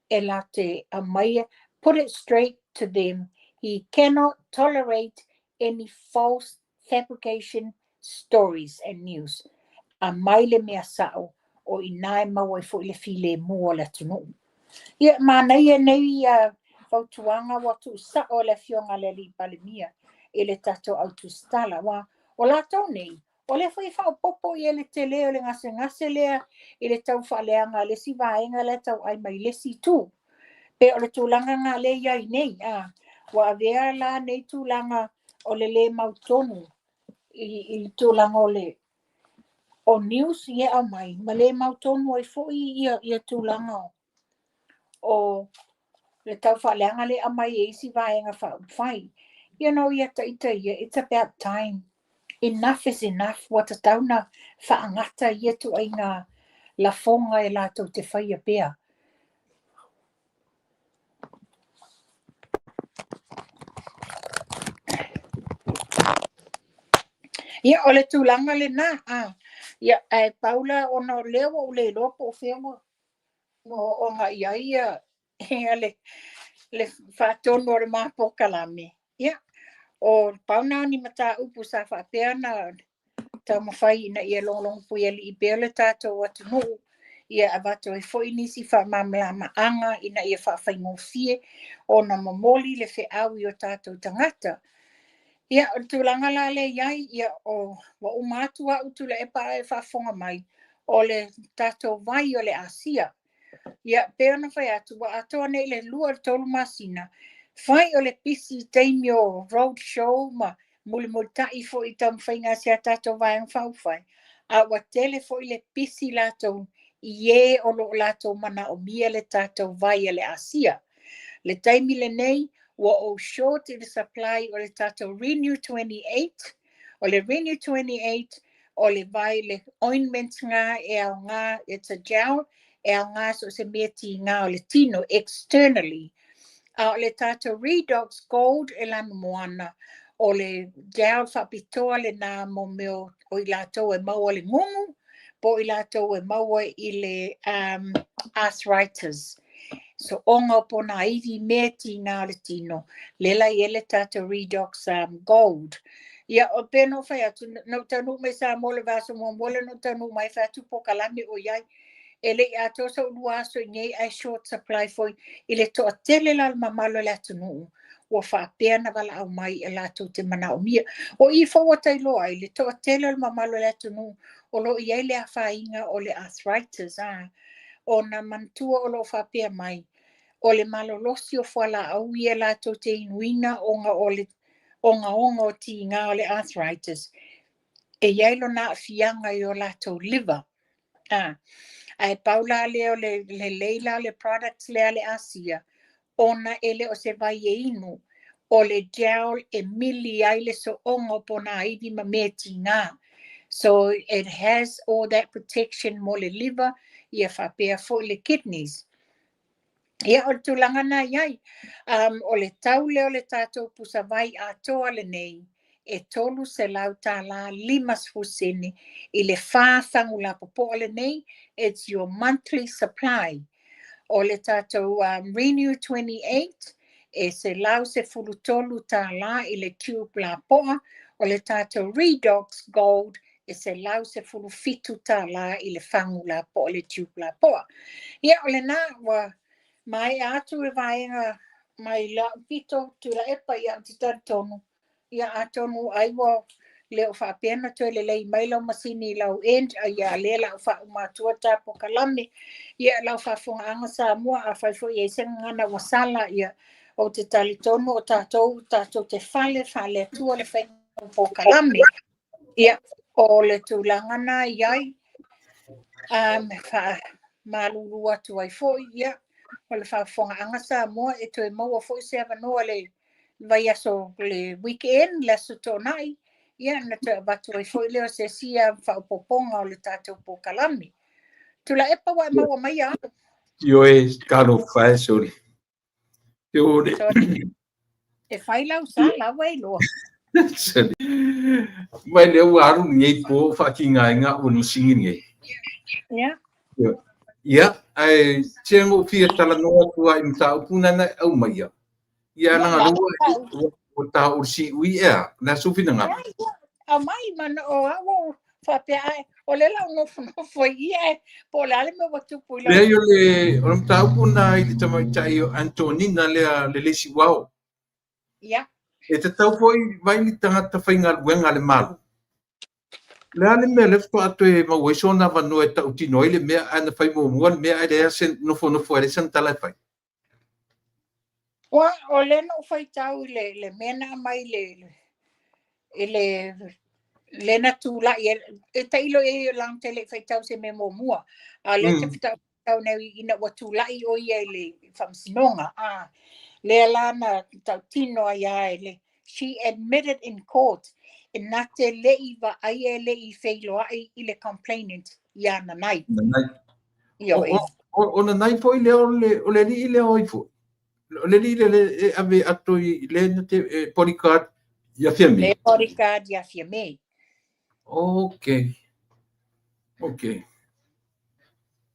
e latou aumaia, put it straight to them. He cannot tolerate any false fabrication stories and news. Aumai le mea sao, o i ina e maua ai foi le filemu o le atunuu. Ia, manaia nei fautuaga ua tuusao e le Afioga a le Alii Palemia i le tatou autusitala. Aua o latou nei, o lea foi e faaopoopo i le tele o le gasegase lea i le tau faaleaga a le isi vaega lea tauai mai le isi itu. Pe o le tulaga lena lea e i ai nei, a, ua avea la nei tulaga o le lē mautonu i le tulaga o le o news ia e aumai, ma le mautonu ai foi ia tulaga o le tau faaleaga lea e aumai e isi vaega faaupufai. Ia taita ia, it's about time. Enough is enough. Ua tatau na faagata ia ituaiga lafoga e latou te faia pea. Ia, o le tulaga lena. A. Ia, ae pau la ona o lea ua ou le iloa po o fea ua oo agai i ai ia le faatonu o le ma polokalame. Ia, o pau na o ni mataupu sa faapea na taumafai ina ia logologo puialii pea le tatou atunuu, ia avatu ai foi nisi faamalamalamaga ina ia faafaigofie ona momoli le feau i o tatou tagata. Ia, o le tulaga la lea i ai, ia, o, ua uma atu au Tuilaepa ae faafofoga mai, o le tatou vai o le Asia. Ia, pei ona fai atu, ua atoa nei le 2 i le 3 masina, fai o le pisi i taimi o road show ma mulimulitai foi i taumafaiga a si a tatou vaega faaupufai, a ua tele foi le pisi latou i e o lo o latou manaomia le tatou vai a le Asia. Le taimi lenei, ua ou short i le supply o le tatou Renew 28. O le Renew 28, o le vai le ointment nga e aoga, it's a gel, e aoga so o se mea tiga o le tino externally. A o le tatou Redox Gold e lanumoana, o le gel faapitoa lena mo mea o i latou e maua le gugu, po o i latou e maua i le arthritis. So oga o ponaivi mea tiga o le tino, lea la e i ai le tatou Redox Gold. Ia, o pei ona ou fai atu, na ou taunuu mai Samoa le vaiaso muamua lea na ou taunuu mai, fai atu polokalame o i ai. E le i atoa so'u 2 aso i inei ae short supply foi i le toatele la o le mamalu o le atunuu ua faapea na valaau mai e latou te manaomia. O i foi ua tailoa ai le toatele o le mamalu o le atunuu o lo o i ai le afaina o le arthritis, a ona manatua o lo o faapea mai o le malolosi o fualaau ia latou te inuina ona o le ogaoga o tiga o le arthritis e i ai lona aafiaga i o latou liver. A, ae pau la lea o le lelei la o le product lea a le Asia, ona e le o se vai e inu. O le gel e mili ai le sooga o ponaivi ma mea tiga. So it has all that protection mo le liver, ia faapea foi le kidneys. Ia, o le tulaga na i ai. O le tau lea o le tatou pusavai atoa lenei, e $300 50 sene i le fa fagu lapopoa lenei. It's your monthly supply. O le tatou Renew 28, e $113 i le tube lapoa. O le tatou Redox Gold e $117 i le fagu lapoa, le tube lapoa. Ia, o lena ua maea atu le vaega mai lau pito, Tuilaepa. Ia, ou te talitonu, ia, atonu ai ua le o faapea na toe lelei mai lau masini i lau end, ia lea la o faauma atua ta polokalame. Ia, lau faafofogaaga Samoa, afai foi i ai se gagana ua sala, ia, ou te talitonu o tatou tatou te fale faale-Atua le faiga o polokalame. Ia, o le tulaga na i ai, faamalulu atu ai foi. Ia, o le faafofogaaga Samoa, e toe maua foi se avanoa le vaiaso, le weekend, le Aso Toonai, ia, na toe avatu ai foi lea o se isi faaopoopoga o le tatou polokalame. Tuilaepa, ua e maua mai au? Ioe, talofa e, sorry. Te Sorry. E fai lau sala ua iloa. Sorry. Mai lea ua alu lenei po faatigaina ua le masini nei. Ia, ae se na ou fia talanoa atu ai i mataupu na na aumaia. Ia, laga lea ua taua le siui ea, le aso finagalo. Aumai mana o au faapea ai o le lau nofonofo ai ia e po o le a le mea ua tupu i lau. Leai, o le mataupu na i le tamaitai o Antonina lea le lesi uao. E tatau foi vai ni tagata faigaluega a le Malo. Le a le mea lea faatoa toe maua ai sona avanoa e tautino ai le mea, ae na fai muamua le mea ae leai se nofonofo ai leai sana tala e fai. Ua o lea na ou faitau i le mea na aumai i le le na tulai e tailo i ai laga te le i faitau se mea muamua. A lea te faitau nei ina ua tulai o ia i le faamasinoga. A lea la na tautino ai a e le she admitted in court e na te lei vaai e lei feiloai i le complainant ia Nanai. Nanai. Ioe. O Nanai foi lea o le alii lea o ai foi. O le alii lea e ave ato i le na te bodyguard ia Fiame. Le bodyguard ia Fiame. Okay.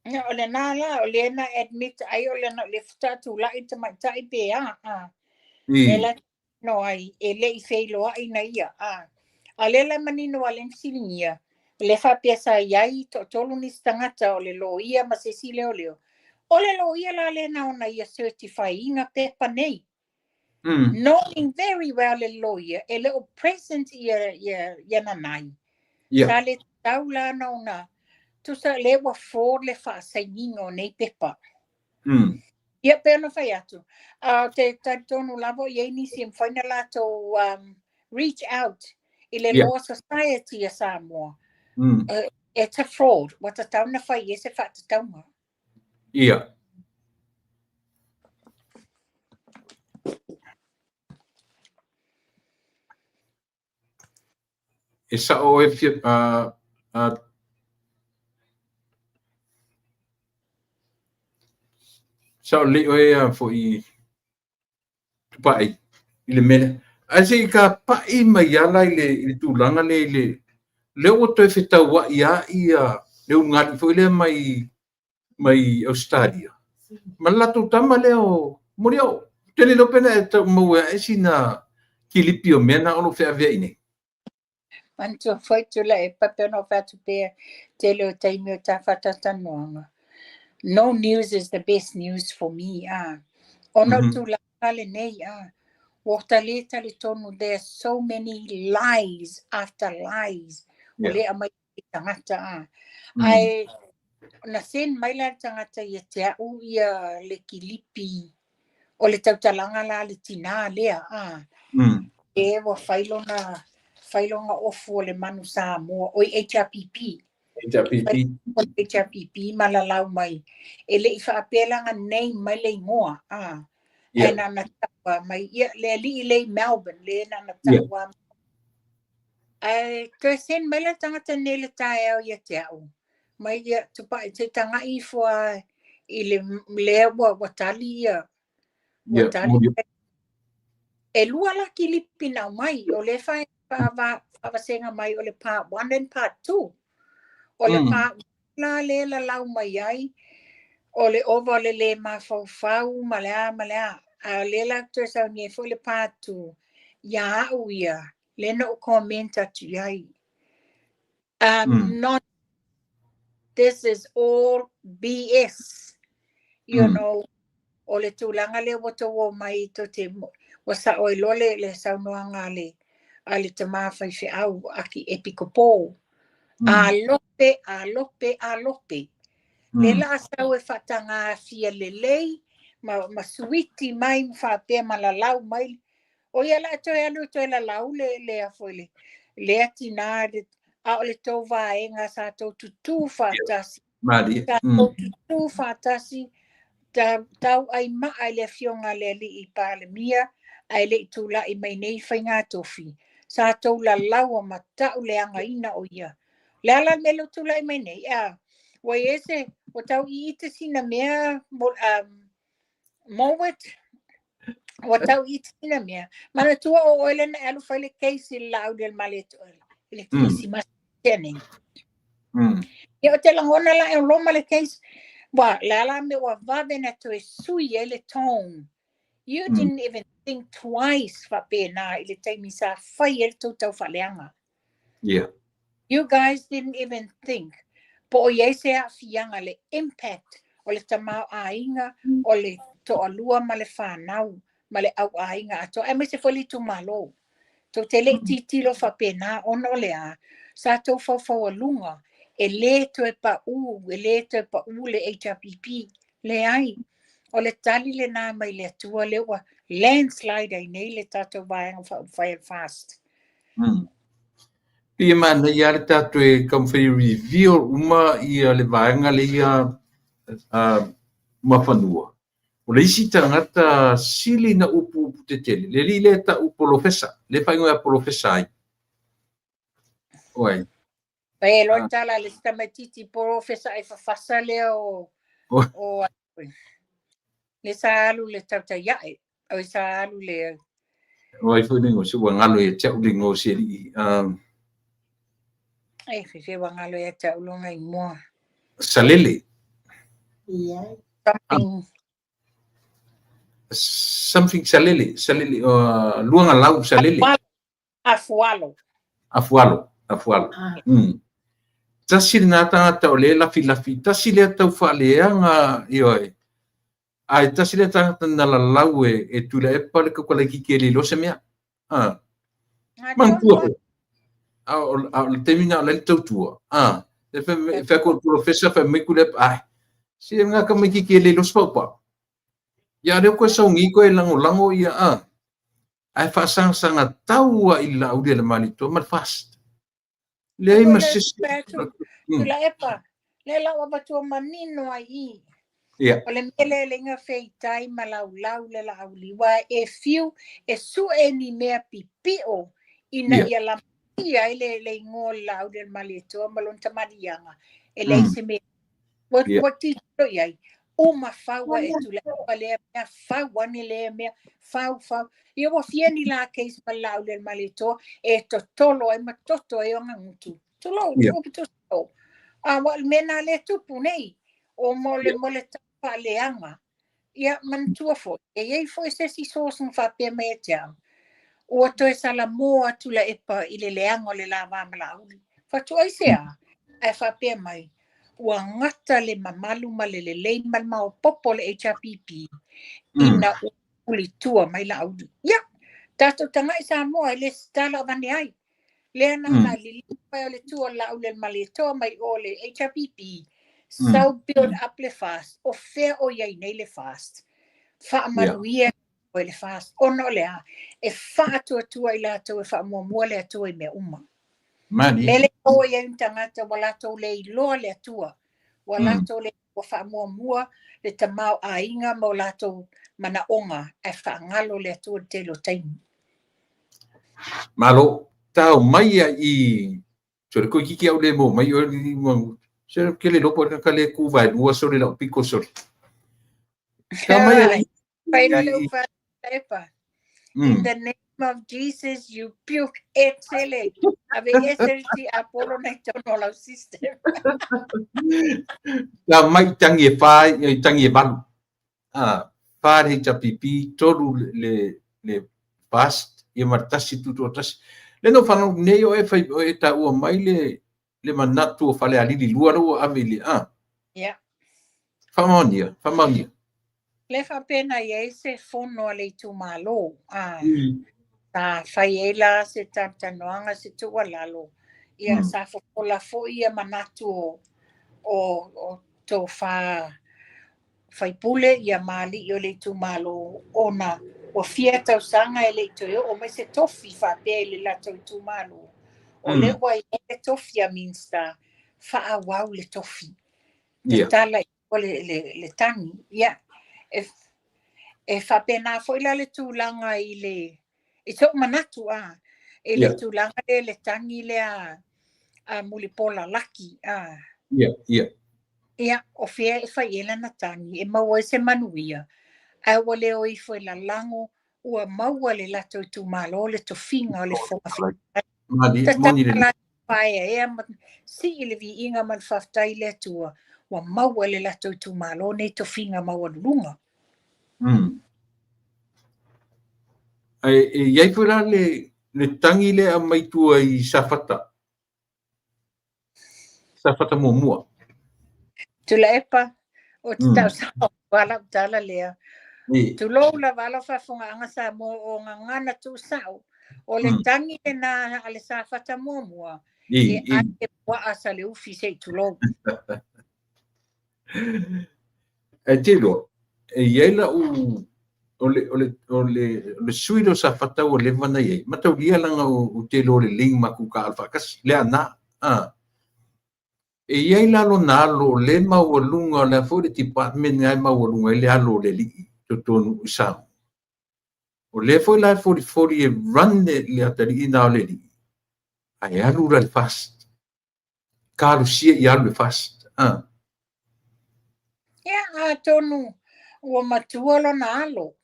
Ia, o lena la, o lea na admit ai o lena le faatoa tamaitai pe a. A. Le la no ai, e le i feiloai na ia. A. A le la manino a le fesiligia, le faapea sa i ai toatolu nisi tagata o le loia ma se isi leoleo. O le loia la le na ona ia certify ina pepa nei. Knowing very well le loia, e le o present ia Nanai. Sa le tau la na ona, tusa le ua fraud le faasainiga o nei pepa. Ia, pe ona fai atu. Te talitonu lava i ai nisi e mafai na latou reach out i le Law Society a Samoa. It's a fraud. Ua tatau na fai e se faatatauga. Ia. E sao e fia sao lei oe a foi tupai i le mea lea. Ae se i ka pai mai ala i le tulaga lea i le ua toe fetauai a ia le ulugalii foi lea mai Australia. Ma le latou tama lea o Molioo. Te le iloa pe na e tau maua e sina kilipi o mea na o lo o feaveai nei. Manatua foi Tuilaepa pe ona fai atu pea tele o taimi o ta faatautanoaga. No news is the best news for me. Ah. Ona o tulaga lenei. Ah. Ua ta le talitonu, there's so many lies after lies. O le aumai i tagata. Ah. Ae na send mai la le tagata ia te au ia le kilipi o le tautalaga la le tinā lea. Ah. E ua fai lona ofu o le manu Samoa, oi HRPP. HRPP. O le HRPP ma lalau mai. E le i faapea laga nei mai le igoa. Ah. Ae na ona tau lava mai, ia, le alii lea i Melbourne, lea na ona tau lava mai. Ae toe send mai la le tagata nei i le taeao ia te au, mai ia, Tupai, se i tagai ifo lava i le lea ua tali ia, ua tali. E lua la kilipi na aumai, o lea e faavasega mai o le part 1 and part 2. O le part 1 la lea e lalau mai ai, o le ova o le lē mafaufau ma le a ma le a. A o lea la toe saunia ai foi le part 2, ia au ia, lea na ou comment atu i ai. Not this is all BS. You know, o le tulaga lea ua tou omai tou te, ua sao ai loa le saunoaga a le tama faifeau Aki Epikopo. Alope, alope, alope. Le la sau e faatagafia lelei ma suiti mai ma faapea ma lalau mai. O ia la toe alu toe lalau le afo le lea tinā a o le tou vaega sa tou tutū faatasi. Malie. Sa tou tutū faatasi tau ai maa i le afioga a le alii Palemia ae le i tulai mai nei faiga tofi. Sa tou lalaua ma tau le againa o ia. Le ala le mea lea ua tulai mai nei, a ua i ai se ua tau iite sina mea Mowat, ua tau iite sina mea. Manatua o oe lea na e alu fai le case i le Laaulialemalietoa i le Kerisimasi tea nei. Ia o te lagona la e loma le case. Ua, le a la mea ua vave na toe sui ai le tone. You didn't even think twice faapena i le taimi sa fai ai le tou taufaaleaga. You guys didn't even think po o i ai se aafiaga le impact o le tamaoaiga o le toalua ma le fanau ma le auaiga atoa aemaise foi le itumalo. Tou te le i tilotilo faapena ona o le a sa tou faufaualuga e lē toe paʻu, e lē toe paʻu le HRPP. Leai, o le tali lenā mai le Atua lea ua landslide ai nei le tatou vaega faaupufai a le FAST. Pei e manaia lava le tatou e taumafai e reveal uma ia le vaega lea Muafanua. O le isi tagata sili na upu upu tetele, le alii lea e tau polofesa, lea e faaigoa ia polofesa ai. Oi. Fai ai loa le tala a le isi tamaitiiti polofesa ai fafasa lea o le sa alu le tautai ae, o sa alu le O ai foi le igoa, se ua galo ia te au le igoa o si alii. E fefe ua galo ia te au lona igoa. Salele. Something. Something Salele, Salele, Luagalau Salele. Afualo. Afualo, Afualo. Tasi lena tagata o lea e lafilafi, tasi lea tau faaleaga, ioe. Ae tasi lea tagata na lalau e Tuilaepa le Kaukalaikiki e le iloa se mea. Manatua foi. A o le taimi na o la e le tautua. E fai atu o le polofesa fai mai Tuilaepa, ai, se lena tamaitiiti e le iloa se paupau. Ia a o lea ua toe sauni toe lagolago ia, ae faasagasaaga tau lava i le Laaulialemalietoa ma le FAST. Leai ma se isi. Tuilaepa, lea la ua avatua manino ai i. O le mea lea e leai feitai ma laulau le Laauli, aua e fiu e sue ni mea pipio ina ia lamatia ai le igoa o le Laaulialemalietoa ma lona tamaliiaga, e leai se mea. Ua tilotilo i ai, uma fau ae Tuilaepa lea mea, fau ane lea mea, fau, fau. Ia ua fia ni la case ma le Laaulialemalietoa e totolo ai ma toto ai ona gutu. Tulou, upu tusao. A ua o le mea lena lea e tupu nei, o mo le mo le taufaaleaga. Ia manatua foi, e i ai foi se isi source na faapea mai ia te au, ua toe salamo atu Tuilaepa i le leaga o le lava ma Laauli. Fatu aisea? Ae faapea mai, ua gata le mamalu ma le lelei ma le maopoopo o le HRPP ina ua ulitua mai Laauli. Ia, tatou tagai Samoa e le tala avane ai. Lea na ona liliu mai o le tu o le Laaulialemalietoa mai o le HRPP, sau build up le FAST, o fea o i ai nei le FAST? Faamanuia yeah. le FAST, ona o le a, e faatuatua i latou e faamuamua le Atua i mea uma. Mani. Mele o i ai ni tagata ua latou le iloa le Atua, ua latou le Ua faamuamua le tamaoaiga ma o latou manaoga ae faagalo le Atua i le tele o taimi. Malo, tau mai ia i sole toeitiiti au le maua mai oe alii se ke le lopo ka le ku vai lua sole lau piko sole. Tau mai ia i Fai loa le upu a Epa. In the name of Jesus you puke etele. Ave ese le tiapolo na i totonu o lau system. Tau mai i tangi e whā, i tangi e valu. Whā le HRPP, tolu le fast, ia ma le tasi tutu o tasi. Le no whanau nei o e whai, o e tā ua mai le manatu o Falealili lua le ua ave i le, a. Yeah. Whamaonia, whamaonia. Le whapena i ai se fono a le itumalo. Sa fai ai la se talatalanoaga se tuualalo. Ia sa fofola foi ia manatu o tofa faipule ia ma alii o le itumalo ona ua fia tausaga e le i toe oo mai se tofi faapea i le latou itumalo. O lea ua i ai le tofi a Minista, faaauau le tofi. Tatala i tua le tagi. Ia, e faapena foi la le tulaga i le, i so'u manatu a, i le tulaga lea le tagi lea a Mulipola Laki a. Ia, o fea e fai ai lana tagi e maua ai se manuia, ae ua le o ifo e lalago, ua maua le latou itumalo le tofiga o le Fofoga Fetalai. Tatala latou faaeaea ma sii le viiga ma le faafetai i le Atua, ua maua le latou itumalo nei tofiga maualuluga. Ae e i ai foi la le tagi lea e aumai tua i Safata. Safata muamua. Tuilaepa, o te tausaga o lau tala lea. Tulou lava lau faafofogaaga Samoa o gagana tuusao. O le tagi lena a le Safata muamua, e ai le puaa Saleufi se i tulou. Ae te iloa, e i ai lau o le sui lea o Safata ua leva ona i ai, mataulia laga ou te iloa lelei matou taaalo faatasi, le Aana. E i ai la lona alo o le maualuga o le a foi le department na e maualuga ai le alo o le alii totonu i Samoa. O lea foi la e folifoli e run le atalii na o le alii, ae alu la le FAST. Talosia ia alu le FAST. Ia, atonu ua matua lona alo.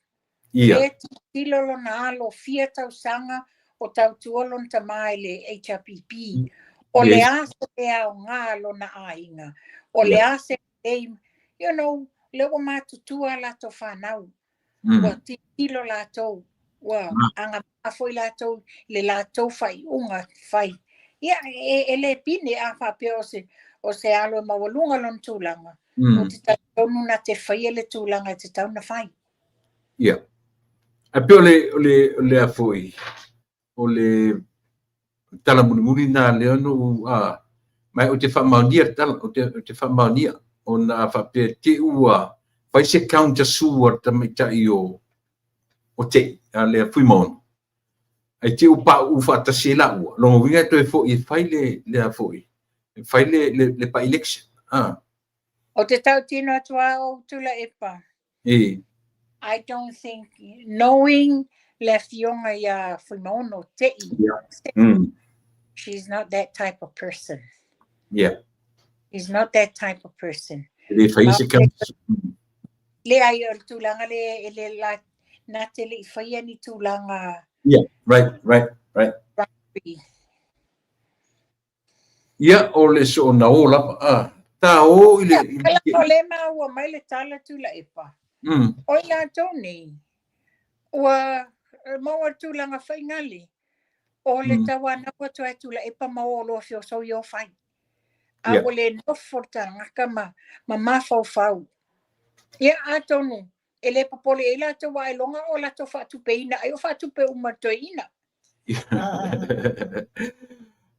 E tilotilo lona alo fia tausaga o tautua lona tama i le HRPP. O le a se le aoga lona aiga. O le a se lelei, lea ua matutua latou fanau. Ua tilotilo latou, ua agavaa foi latou i le latou faaiuga fai. Ia, e le pine a faapea o se alo e maualuga lona tulaga. O te talitonu na te faia le tulaga e tatau ona fai. Ia. Ae pei o le a foi, o le tala mulimuli na lea na ou ma ou te faamaonia le tala, ou te faamaonia ona a faapea te ua fai se counter sue a le tamaitai o Te a le Fuimaono. Ai te u pa u faatasi ai laua. Lona uiga e toe foi e fai le a foi, e fai le by election. O te tautino atu a o Tuilaepa. I don't think, knowing le afioga ia Fuimaono Te'i, she's not that type of person. She's not that type of person. E le fai se counter sue. Le ai o le tulaga le e le la na te le i faia ni tulaga. Yeah, right. Ia, o le soona o lava. Ta o i le O le maua mai le tala Tuilaepa. O i latou nei, ua maua le tulaga faigale. O le tauanau atu ai Tuilaepa ma o loa feosoi o fai. A ua le nofo le tagata ma mafaufau. Ia, atonu, e le popole ai latou ae loga o latou faatupeina ai o faatupe uma toeaina.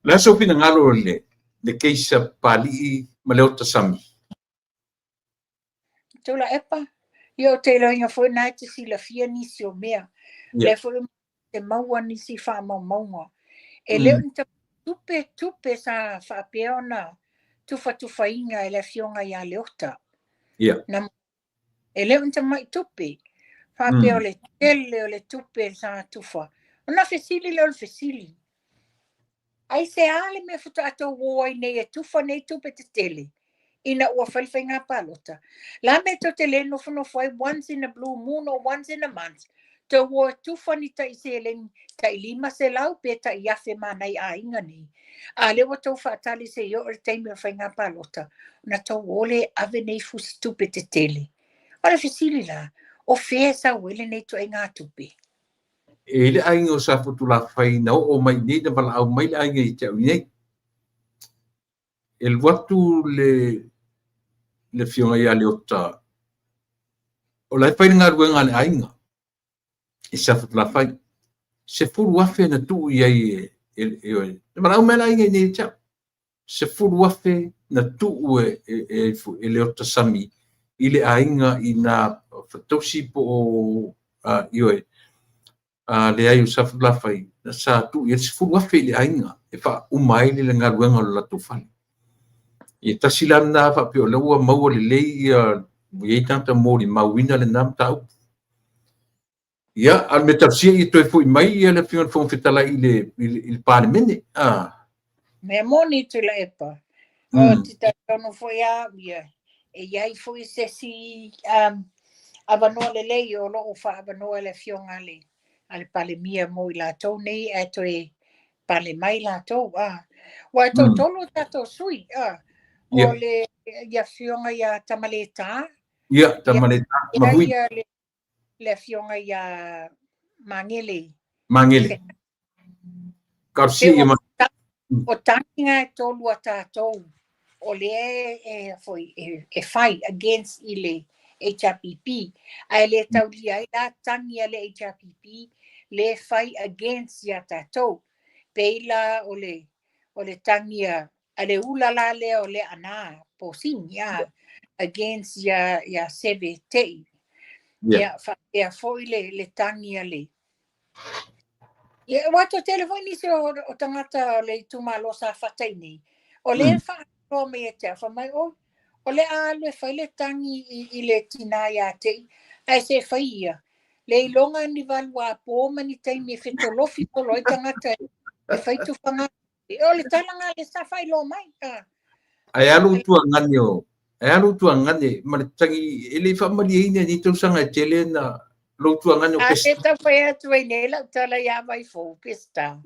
Le aso finagalo le keisa Papali'i ma Leota Sami. Tuilaepa, ia o te iloiga foi na e te silafia nisi o mea. Le foi te maua nisi faamaumauga. E le o ni tupe sa faapea ona tufatufaina e le afioga ia Leota. Na e le o ni tamai tupe. Faapea o le tele o le tupe sa tufa. Ona fesili lea o le fesili. Aisea le mea faatoa tou o ai nei e tufa nei tupe tetele ina ua fai le faiga palota? O le a le mea tou te le nofonofo ai once in a blue moon or once in a month, tou o e tufa ni tai seleni tai 500 pe tai 1,000 ma nai aiga nei. A lea ua tou faatali seia oo i le taimi o le faiga palota ona tou o lea e ave nei fusi tupe tetele. O le fesili la, o fea e sau ai lenei ituaiga tupe? E i le aiga o Safotulafai na oo mai i nei, na valaau mai le aiga ia te au nei. E alu atu le le afioga ia Leota, o la e fai le galuega a le aiga i Safotulafai. 10,000 na tuu i ai e, e, na valaau mai le aiga i nei ia te au. 10,000 na tuu e Leota Sami i le aiga i nā fatausi po o ioe leai o Safotulafai sa tuu i ai le 10,000 i le aiga e faauma ai le galuega o le latou fale. Ia tasi la lena faapea o lea ua maua lelei ia ua i ai tagata molimauina lena mataupu. Ia, a o le mea talosia ia toe foi mai ia le Afioga i le Fofoga Fetalai i le Palemene. Mea moni Tuilaepa. O te talitonu foi au ia, e i ai foi se isi avanoa lelei o lo o faaavanoa e le Afioga a le Palemia mo i latou nei ae toe pale mai latou. Ua e toatolu o tatou sui, o le Afioga ia Tamaleta. Ia, Tamaleta, Mahui. Ia, le Afioga ia Magele. Magele. Talosia ia O tagiga e tolu a tatou o lea e, foi, e fai against i le HRPP, ae le taulia ai la tagi a le HRPP le fai against ia tatou. Pei la o le tagi a le ula la lea o le ana posini a against ia Seve Te'i. Ia faapea foi le tagi a le Ia, ua toatele foi nisi o tagata o le itumalo Safata i nei. O lea faaloa mai e te au, fai mai, oi, o le a alu e fai le tagi i le tina ia Te'i, ae se fai ia. Le iloga ni valu a pō ma ni taimi e fetolofi solo ai tagata e fai tufaga. O le talaga le sa faailoa mai. Ae alu tuagane o ae alu tuagane ma le tagi e le faamalieina ni tausaga e tele na lou tuagane o A te tau fai atu ai nei lau tala ia vai fou, Peseta.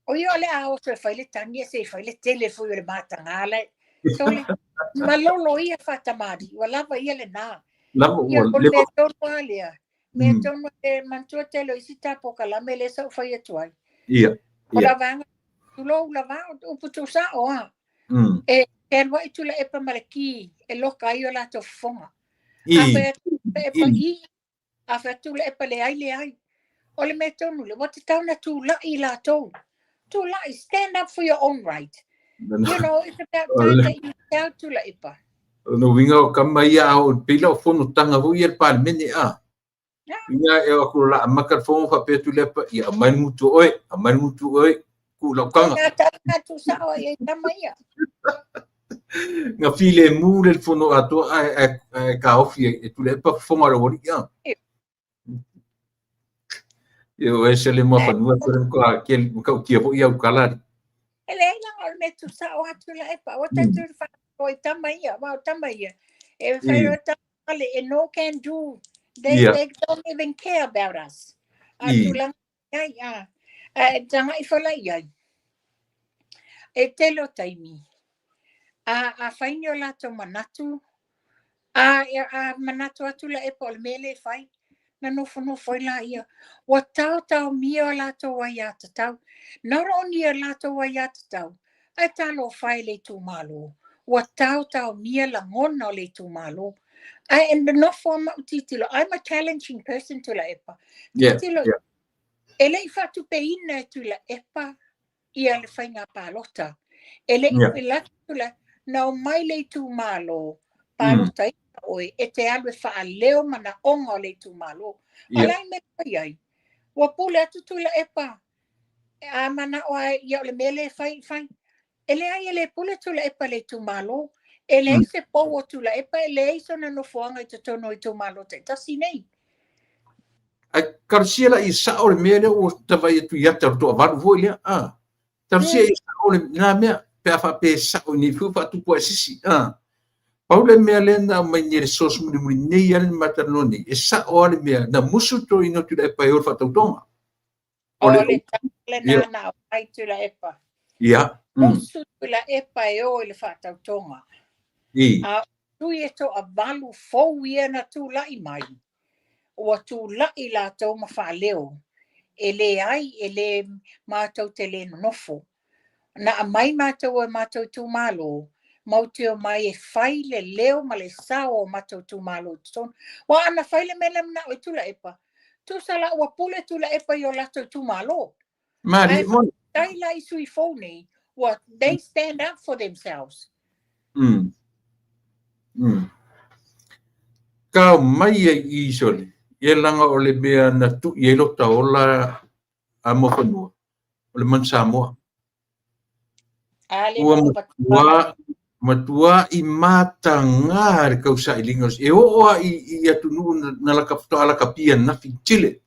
O ia o le a oso e fai le tagi e se fai le tele foi o le mataga le. So le malolo ia faatamali, ua lava ia lena. Lava Ia ua o le mea tonu lava lea. Mea tonu e manatua tele o isi ta polokalame lea sa ou fai atu ai. O lavaga, tulou lava, upu tuusao a. E e alu ai Tuilaepa ma le ki e loka ai o latou fofoga. A fai atu Tuilaepa i, a fai atu Tuilaepa leai leai. O le mea tonu lea, ua tatau ona tulai i latou. Tulai, stand up for your own right. You know, it's about time that you tell Tuilaepa. O no uiga o kama ia a o pei la o fonotaga foi ia le Palemene a. Ina e o aku la amata le fono faapea Tuilaepa, ia aumai le gutu oe, aumai le gutu oe, ku lau kaga. Nā tala tuusao ai e tama ia. Na filemu le fono atoa ae kaofi e Tuilaepa fofoga o le aualii a. Ia o ese le muafanua se le matua keli matautia foi au tala. E leai laga o le mea tuusao a Tuilaepa. Ua tatou faalogo i tama ia, aua o tama ia. E fai o tama le e no can do. They, they don't even care about us. A tulaga ai, a. A e taga'i fola i ai. E tele o taimi. A fai ni o latou manatu, a manatu atu Tuilaepa o le mea le fai, na nofonofo ai la ia. Ua taotaomia o latou aiatatau. Not only o latou aiatatau, ae talofa e le itumalo. Ua taotaomia lagona o le itumalo. Ae e nofo a mau titilo. I'm a challenging person, Tuilaepa. Titilo, e le i faatupeina e Tuilaepa ia le faiga palota. E le i latu la, na o mai le itumalo, palota ina oe, e te alu e faaleo manaoga o le itumalo. O le a le mea fai ai? Ua pule atu Tuilaepa. A manao ai ia o le mea le fai, fai. E leai e le pule Tuilaepa le itumalo. E leai se pou o Tuilaepa, e leai sona nofoaga i totonu o itumalo taitasi nei. Ae talosia la ia sao le mea lea ua ta vaai atu i ata o le toavalu foi lea, a. Talosia ia sao lena mea pe a faapea e sao i nei foi ua faatupu ae sisi, a. Pau le mea lea na aumai nei e le source mulimuli nei lava le ma talanoa nei, e sao lava le mea na musu toeaina o Tuilaepa e o i le faatautoga. O le tala lena na aumai Tuilaepa. Ia. Musu Tuilaepa e o i le faatautoga. A o sui e toavalu fou ia na tulai mai, ua tulai latou ma faaleo, e leai, e le matou te le nonofo. Na aumai matou e matou itumalo, matou te omai e fai le leo ma le sao o matou itumalo i totonu. Aua ana fai le mea lea manao ai Tuilaepa, tusa la ua pule Tuilaepa i o latou itumalo. Ae faafetai la i sui fou nei, ua they stand up for themselves. Tau mai ai i sole, ia leaga o le mea na tui ai lota ola a Muafanua, o le manu Samoa. Ua matuai mataga le tausailiga e oo lava i atunuu na faatoa lakapi ananafi i Chile.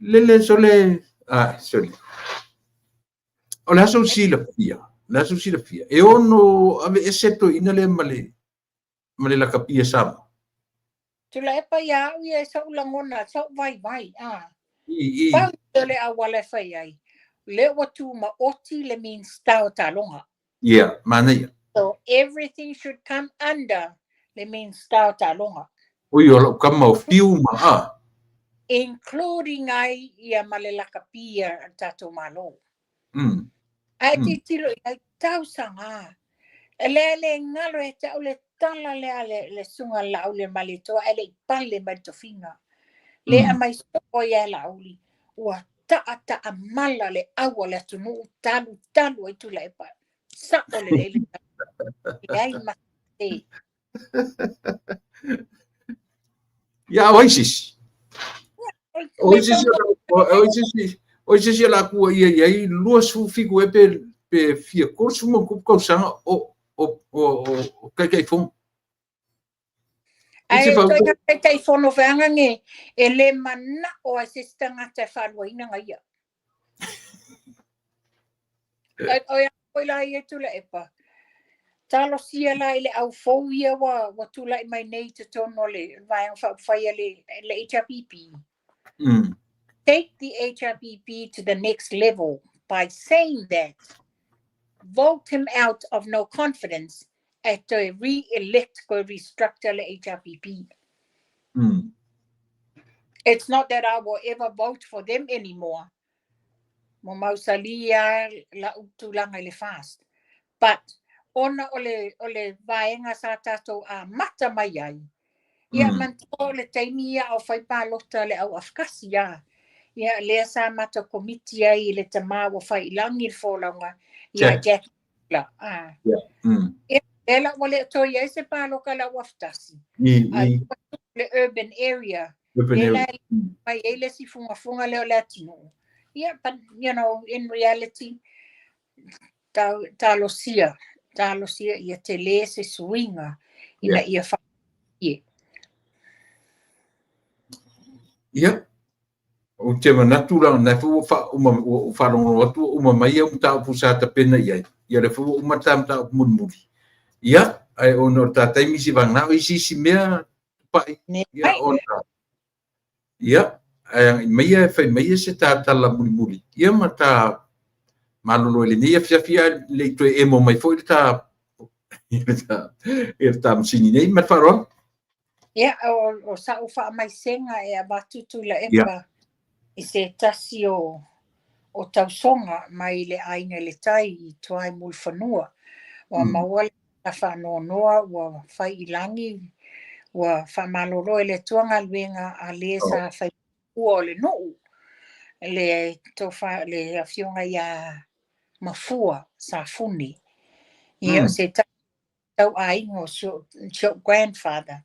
Lele sole, sole. O le a sou silafia, o le a sou silafia, e ono aveese toeaina lea ma le ma le lakapia Samoa. Tuilaepa ia au ia e so'u lagona, so'u vaivai, a. Pau o le auala e fai ai, lea ua tumaoti le Minista o Taaloga. Ia, manaia. So everything should come under le Minista o Taaloga. Oi, o lau kama o Fiu ma, a. Including ai ia ma le lakapia a le tatou Malo. Ae tilotilo i ai tausaga. E lea le galo ia te au le tala lea le susuga a Laauli o le Malietoa ae le i pale mai le tofiga. Le aumai soo ia e Laauli, ua taataamala le au a le atunuu talu talu ai Tuilaepa. Sao lelei le tala. Leai ma se. Ia, o ai se isi? O ai se isi o ai se isi o ai se isi o le a tuuaia i ai 27 ea pe fia 30 ma ona tupu tausaga o Taitaifono. Ae ituaiga Taitaifono vaega nei e le manao ai se isi tagata e faaluaina na ia. O ia foi la ia Tuilaepa, talosia la i le au fou ia ua tulai mai nei i totonu o le Vaega Faaupufai a le HRPP. Take the HRPP to the next level by saying that vote him out of no confidence ae toe re-elect koe restructure le HRPP. It's not that I will ever vote for them anymore. Mo mausali lava la'u tulaga i le FAST. But ona o le, o le vaega sa tatou amata mai ai, ia manatua o le taimi ia a o fai palota le au afakasi, a. Ia lea sa matou komiti ai i le tama ua fai i lagi le folauga ia Jack la. A. Ia, lea la ua le o toe i ai se paloka le au afakasi. Ae le urban area. Urban Lea la area. mai ai le isi fugafuga lea o le atunuu. Ia, but you know, in reality, talosia, talosia ia tele se suiga ina ia faigofie. Ia, ou te manatu la, na foi ua faauma, ua ou faalogologo atu ua uma mai au mataupu sa tapena i ai. Ia lea foi ua uma ta mataupu mulimuli. Ia, ae ona o le ta taimi seiavagana o isi isi mea pai. Ia, ona, ia, ae agai maia e fai maia se ta tala mulimuli. Ia ma ta malolo i lenei afiafi ae le i toe emo mai foi le ta le ta masini nei. Ma le faaaloalo. Ia, o sa'u faamaisega e avatu Tuilaepa i se tasi o tausoga mai le aiga i le tai i tua i Mulifanua. Ua maua le tala faanoanoa ua fai i lagi, ua faamalolo e le Atua galuega a le sa fai ua o le nuu, le tofa le afioga ia Mafua Safune. Ia, o se tau aiga o si o'u grandfather.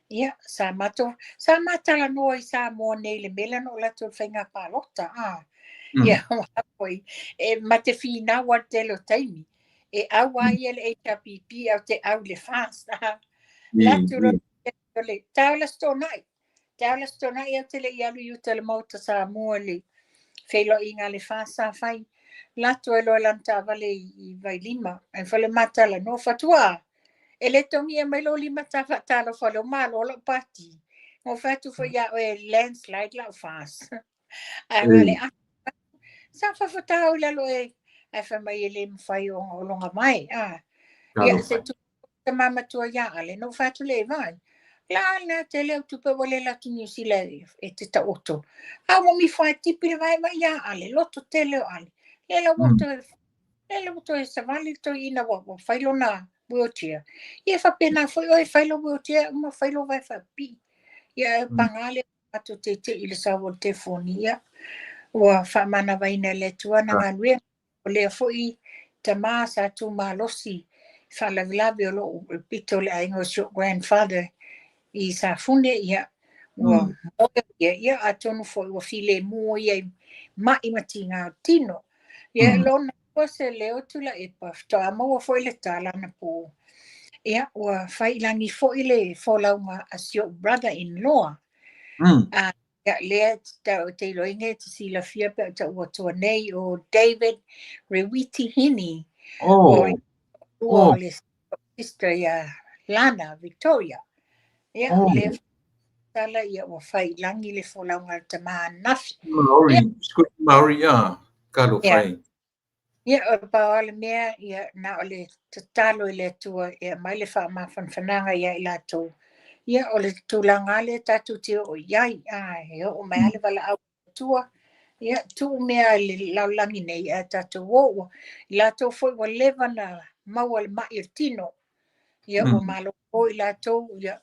Ia, sa matou, sa ma talanoa i Samoa nei i le mea lea na oo latou i le faiga palota, a. Ia, foi, e ma te finau lava i le tele o taimi. E au lava ia i le HRPP ae ou te au i le FAST. Alu atu loa le taeao o le Aso Toonai. Taeao o le Aso Toonai ou te le i alu i uta i le Maota Samoa i le feiloaiga a le FAST sa fai. Alu atu ai loa i lana taavale i Vailima. Ae fai le ma talanoa, fatua, e le togia mai lou lima ta faatalofa o lea ua malo lau pati. Na ou fai atu foi ia oe e landslide lau FAST. Ae na o le sa fafatau i lalo e ae fai mai e le mafai ona o loga mai. Ah. Ia, se tu tama matua ia ale, na ou fai atu le vai. La na tele au tupe ua le latu New Zealand e te taoto. A ua mi fai tipi le vai mai ia ale, loto tele o ale. Le la ua toe, le la ua toe savali toe ina ua, ua fai lona wheelchair. Ia faapena foi oe fai lo wheelchair uma fai lo vai faapipii. Ia e paga le matou teitei i le sau o le telefoni, ia ua faamanavaina e le Atua ana galuega. O lea foi tama sa tu malosi i faalavelave o loo pito o le aiga o si ou grandfather i Safune, ia ua moe ia, ia atonu foi ua filemu ia i mai ma tiga o tino. Ia lona lua se leo Tuilaepa, faatoa maua foi le tala anapo. Ia ua fai i lagi foi le folauga a si ou brother in law. Ia lea te te iloaina e te silafia pe a tau atua nei o David Rewiti Hini. Oh. O, oh. le sister ia Lana Victoria. Ia oh. lea tala ia ua fai i lagi le folauga a le tama ananafi. Maori, ia. Maori, ia, kalo fai. Ia, o le pau lava le mea, ia, na o le tatalo i le Atua e aumai le faamafanafanaga ia i latou. Ia, o le tulaga lava lea tatou te oo i ai, a, e oo mai lava le valaau a le Atua, ia, tuu mea i le lalolagi nei ae tatou o ua, i latou foi ua leva na maua le mai o le tino, ia, ua malolo i latou, ia,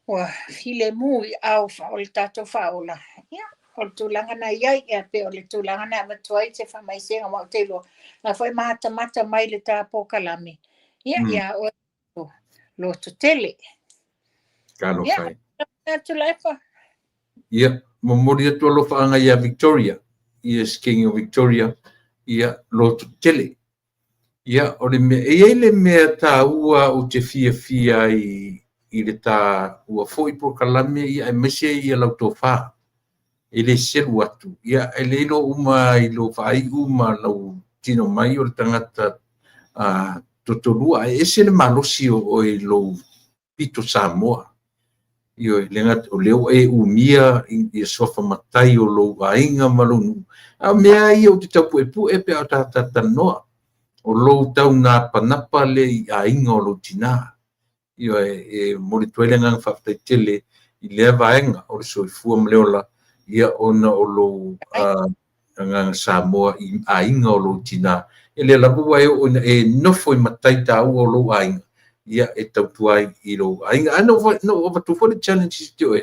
ua filemu i aao o le tatou Faaola. Ia, o le tulaga na i ai, ia, pei o le tulaga na avatu ai se faamaisega, aua ou te iloa, la foi e matamata mai le ta polokalame, ia, ia oe loto tele. Talofa e. Ia, Tuilaepa. Ia, momoli atu alofaaga ia Victoria, ia King of Victoria, ia loto tele. Ia, o le mea, e i ai le mea taua ou te fiafia ai i le taua foi polokalame, ia, aemaise ia lau tofa, e le selu atu. Ia, e le iloa uma i lou faaiu ma lau tino mai o le tagata totolua, ae ese le malosi o oe i lou pito Samoa. Ioe, le gata o lea ua e umia ia suafa matai o lou aiga ma lou nuu, a o mea ia ou te tau puepue pe a o ta talanoa, o lou tau napanapa lea i aiga o lou tina. Ioe, e momoli atu ai le agaga faafetai tele i lea vaega o le soifua ma le ola, ia ona o lou agaga Samoa i aiga o lou tina. E lea lava ua e oo ina e nofo i matai taua o lou aiga, ia e tautua ai i lou aiga. Ae na ou avatua foi le challenge ia te oe,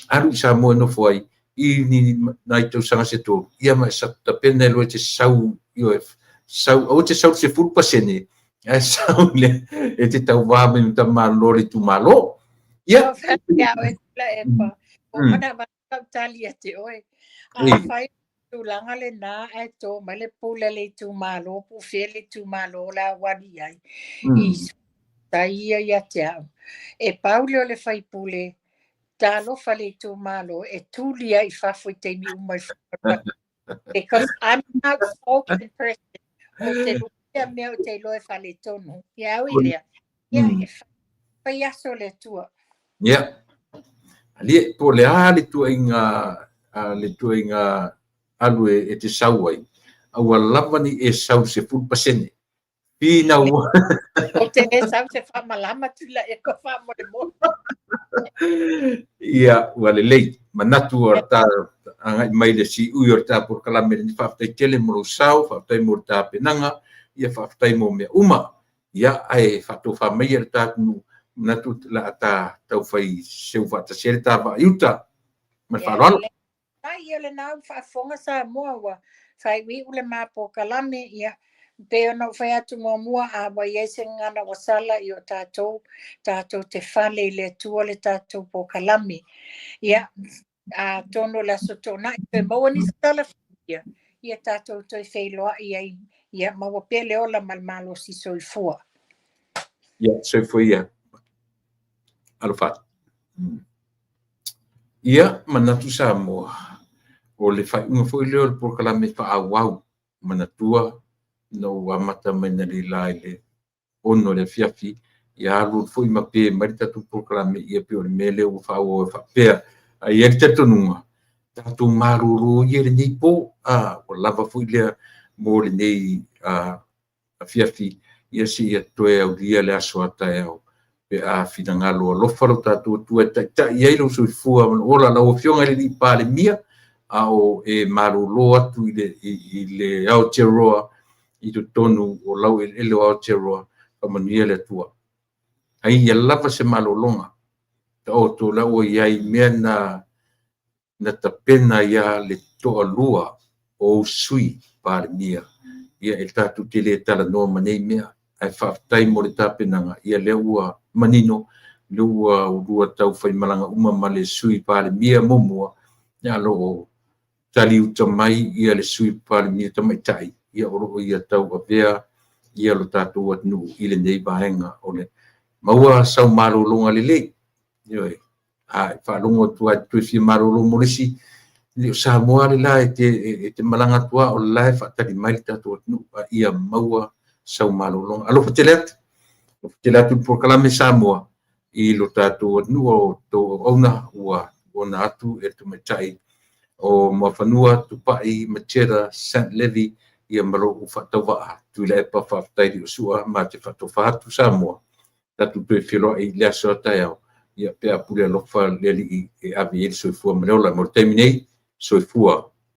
alu i Samoa e nofo ai i ni nai tausaga se tolu, ia ma e tapena e loa e te sau, ioe, sau, aua te sau i le 10%, ae sau le, e te tauva mai ma tamāloa le itumalo. Ia. Ia oe, Tuilaepa. Ua manava lau tali ia te oe. Afai tulaga lena ae to mai le pule a le itumalo po o fea le itumalo la ua alu i ai i tai ia ia te au. E pau lea o le faipule, talofa le itumalo e tuli ai i fafo i taimi uma i because I'm an outspoken person. Ou te lukia mea ou te iloa e faaletonu. Ia au i lea. Ia, e fai aso le Atua. Ia. Alie, po o le a le tuuaiga, le tuuaiga alu e te sau ai, aua lava ne i e sau i le 10%. Finau. Ou te le sau se faamalama Tuilaepa faamolemole. Ia, ua lelei. Manatu o ta agai mai le siui o le ta polokalame lenei. Faafetai tele mo lou sao, faafetai mo le tapenaga, ia faafetai mo mea uma. Ia, ae faatofa mai le ta atunuu, manatu o le a ta taufai seu faatasi ai le ta vaa i uta. Ma le faaaloalo. Ai, ia lena ua faafofoga Samoa ua faaiuiu le ma polokalame, ia, pei ona ou fai atu muamua, a ua i ai se gagana ua sala i o tatou, tatou te fale i le Atua le tatou polokalame. Ia, atonu o le Aso Toonai, toe maua nisi tala fiafia, Ia tatou toe feiloai ai, ia maua pea le ola ma le malosi soifua. Ia, soifua ia. Alofa atu. Ia, manatu Samoa, o le faaiuga foi lea o le polokalame faaauau, manatua na ou amata mai analeila i le 6 o le afiafi, ia alu alu foi ma pe mai le tatou polokalame, ia pei o le mea lea ua faaauau ai faapea. Ae i ai le talitonuga, tatou malolo ia i lenei po, a, ua lava foi lea mo lenei afiafi, ia seia toe aulia le aso a taeao pe a finagalo alofa lo tatou Atua e taitai ai lou soifua ma lou ola. Lau Afioga i le Palemia, a o e malolo atu i le Aotearoa i totonu o lau eleele o Aotearoa, faamanuia le Atua. Ai ia lava se malologa, taoto la ua i ai mea na tapena ia le toalua o ou sui Palemia, ia e tatou te le talanoa ma nei mea, ae faafetai mo le tapenaga, ia lea ua manino, lea ua ulua tau faimalaga uma ma le sui Palemia muamua, ia lo o taliuta mai ia le sui Palemia tamaitai, ia o lo o ia tauavea ia lo tatou atunuu i lenei vaega o le maua sau malologa lelei. Ioe. A e faalogo atu lava e te toe fia malolo mo le isi, o Samoa le la e te malaga atu lava, o la e faatali mai le tatou atunuu, a ia maua sau malologa. Alofa tele atu, alofa tele atu le polokalame Samoa i lo tatou atunuu o outou auauna ua ona atu e le tamaitai o Muafanua Tupai Matera St Levy ia ma lou faatauvaa Tuilaepa. Faafetai Liosua, ma te faatofa atu Samoa, tatou toe feiloai i le aso a taeao, ia pe a pule alofa le Alii e ave i ai le soifua ma le ola. Mo le taimi nei, soifua.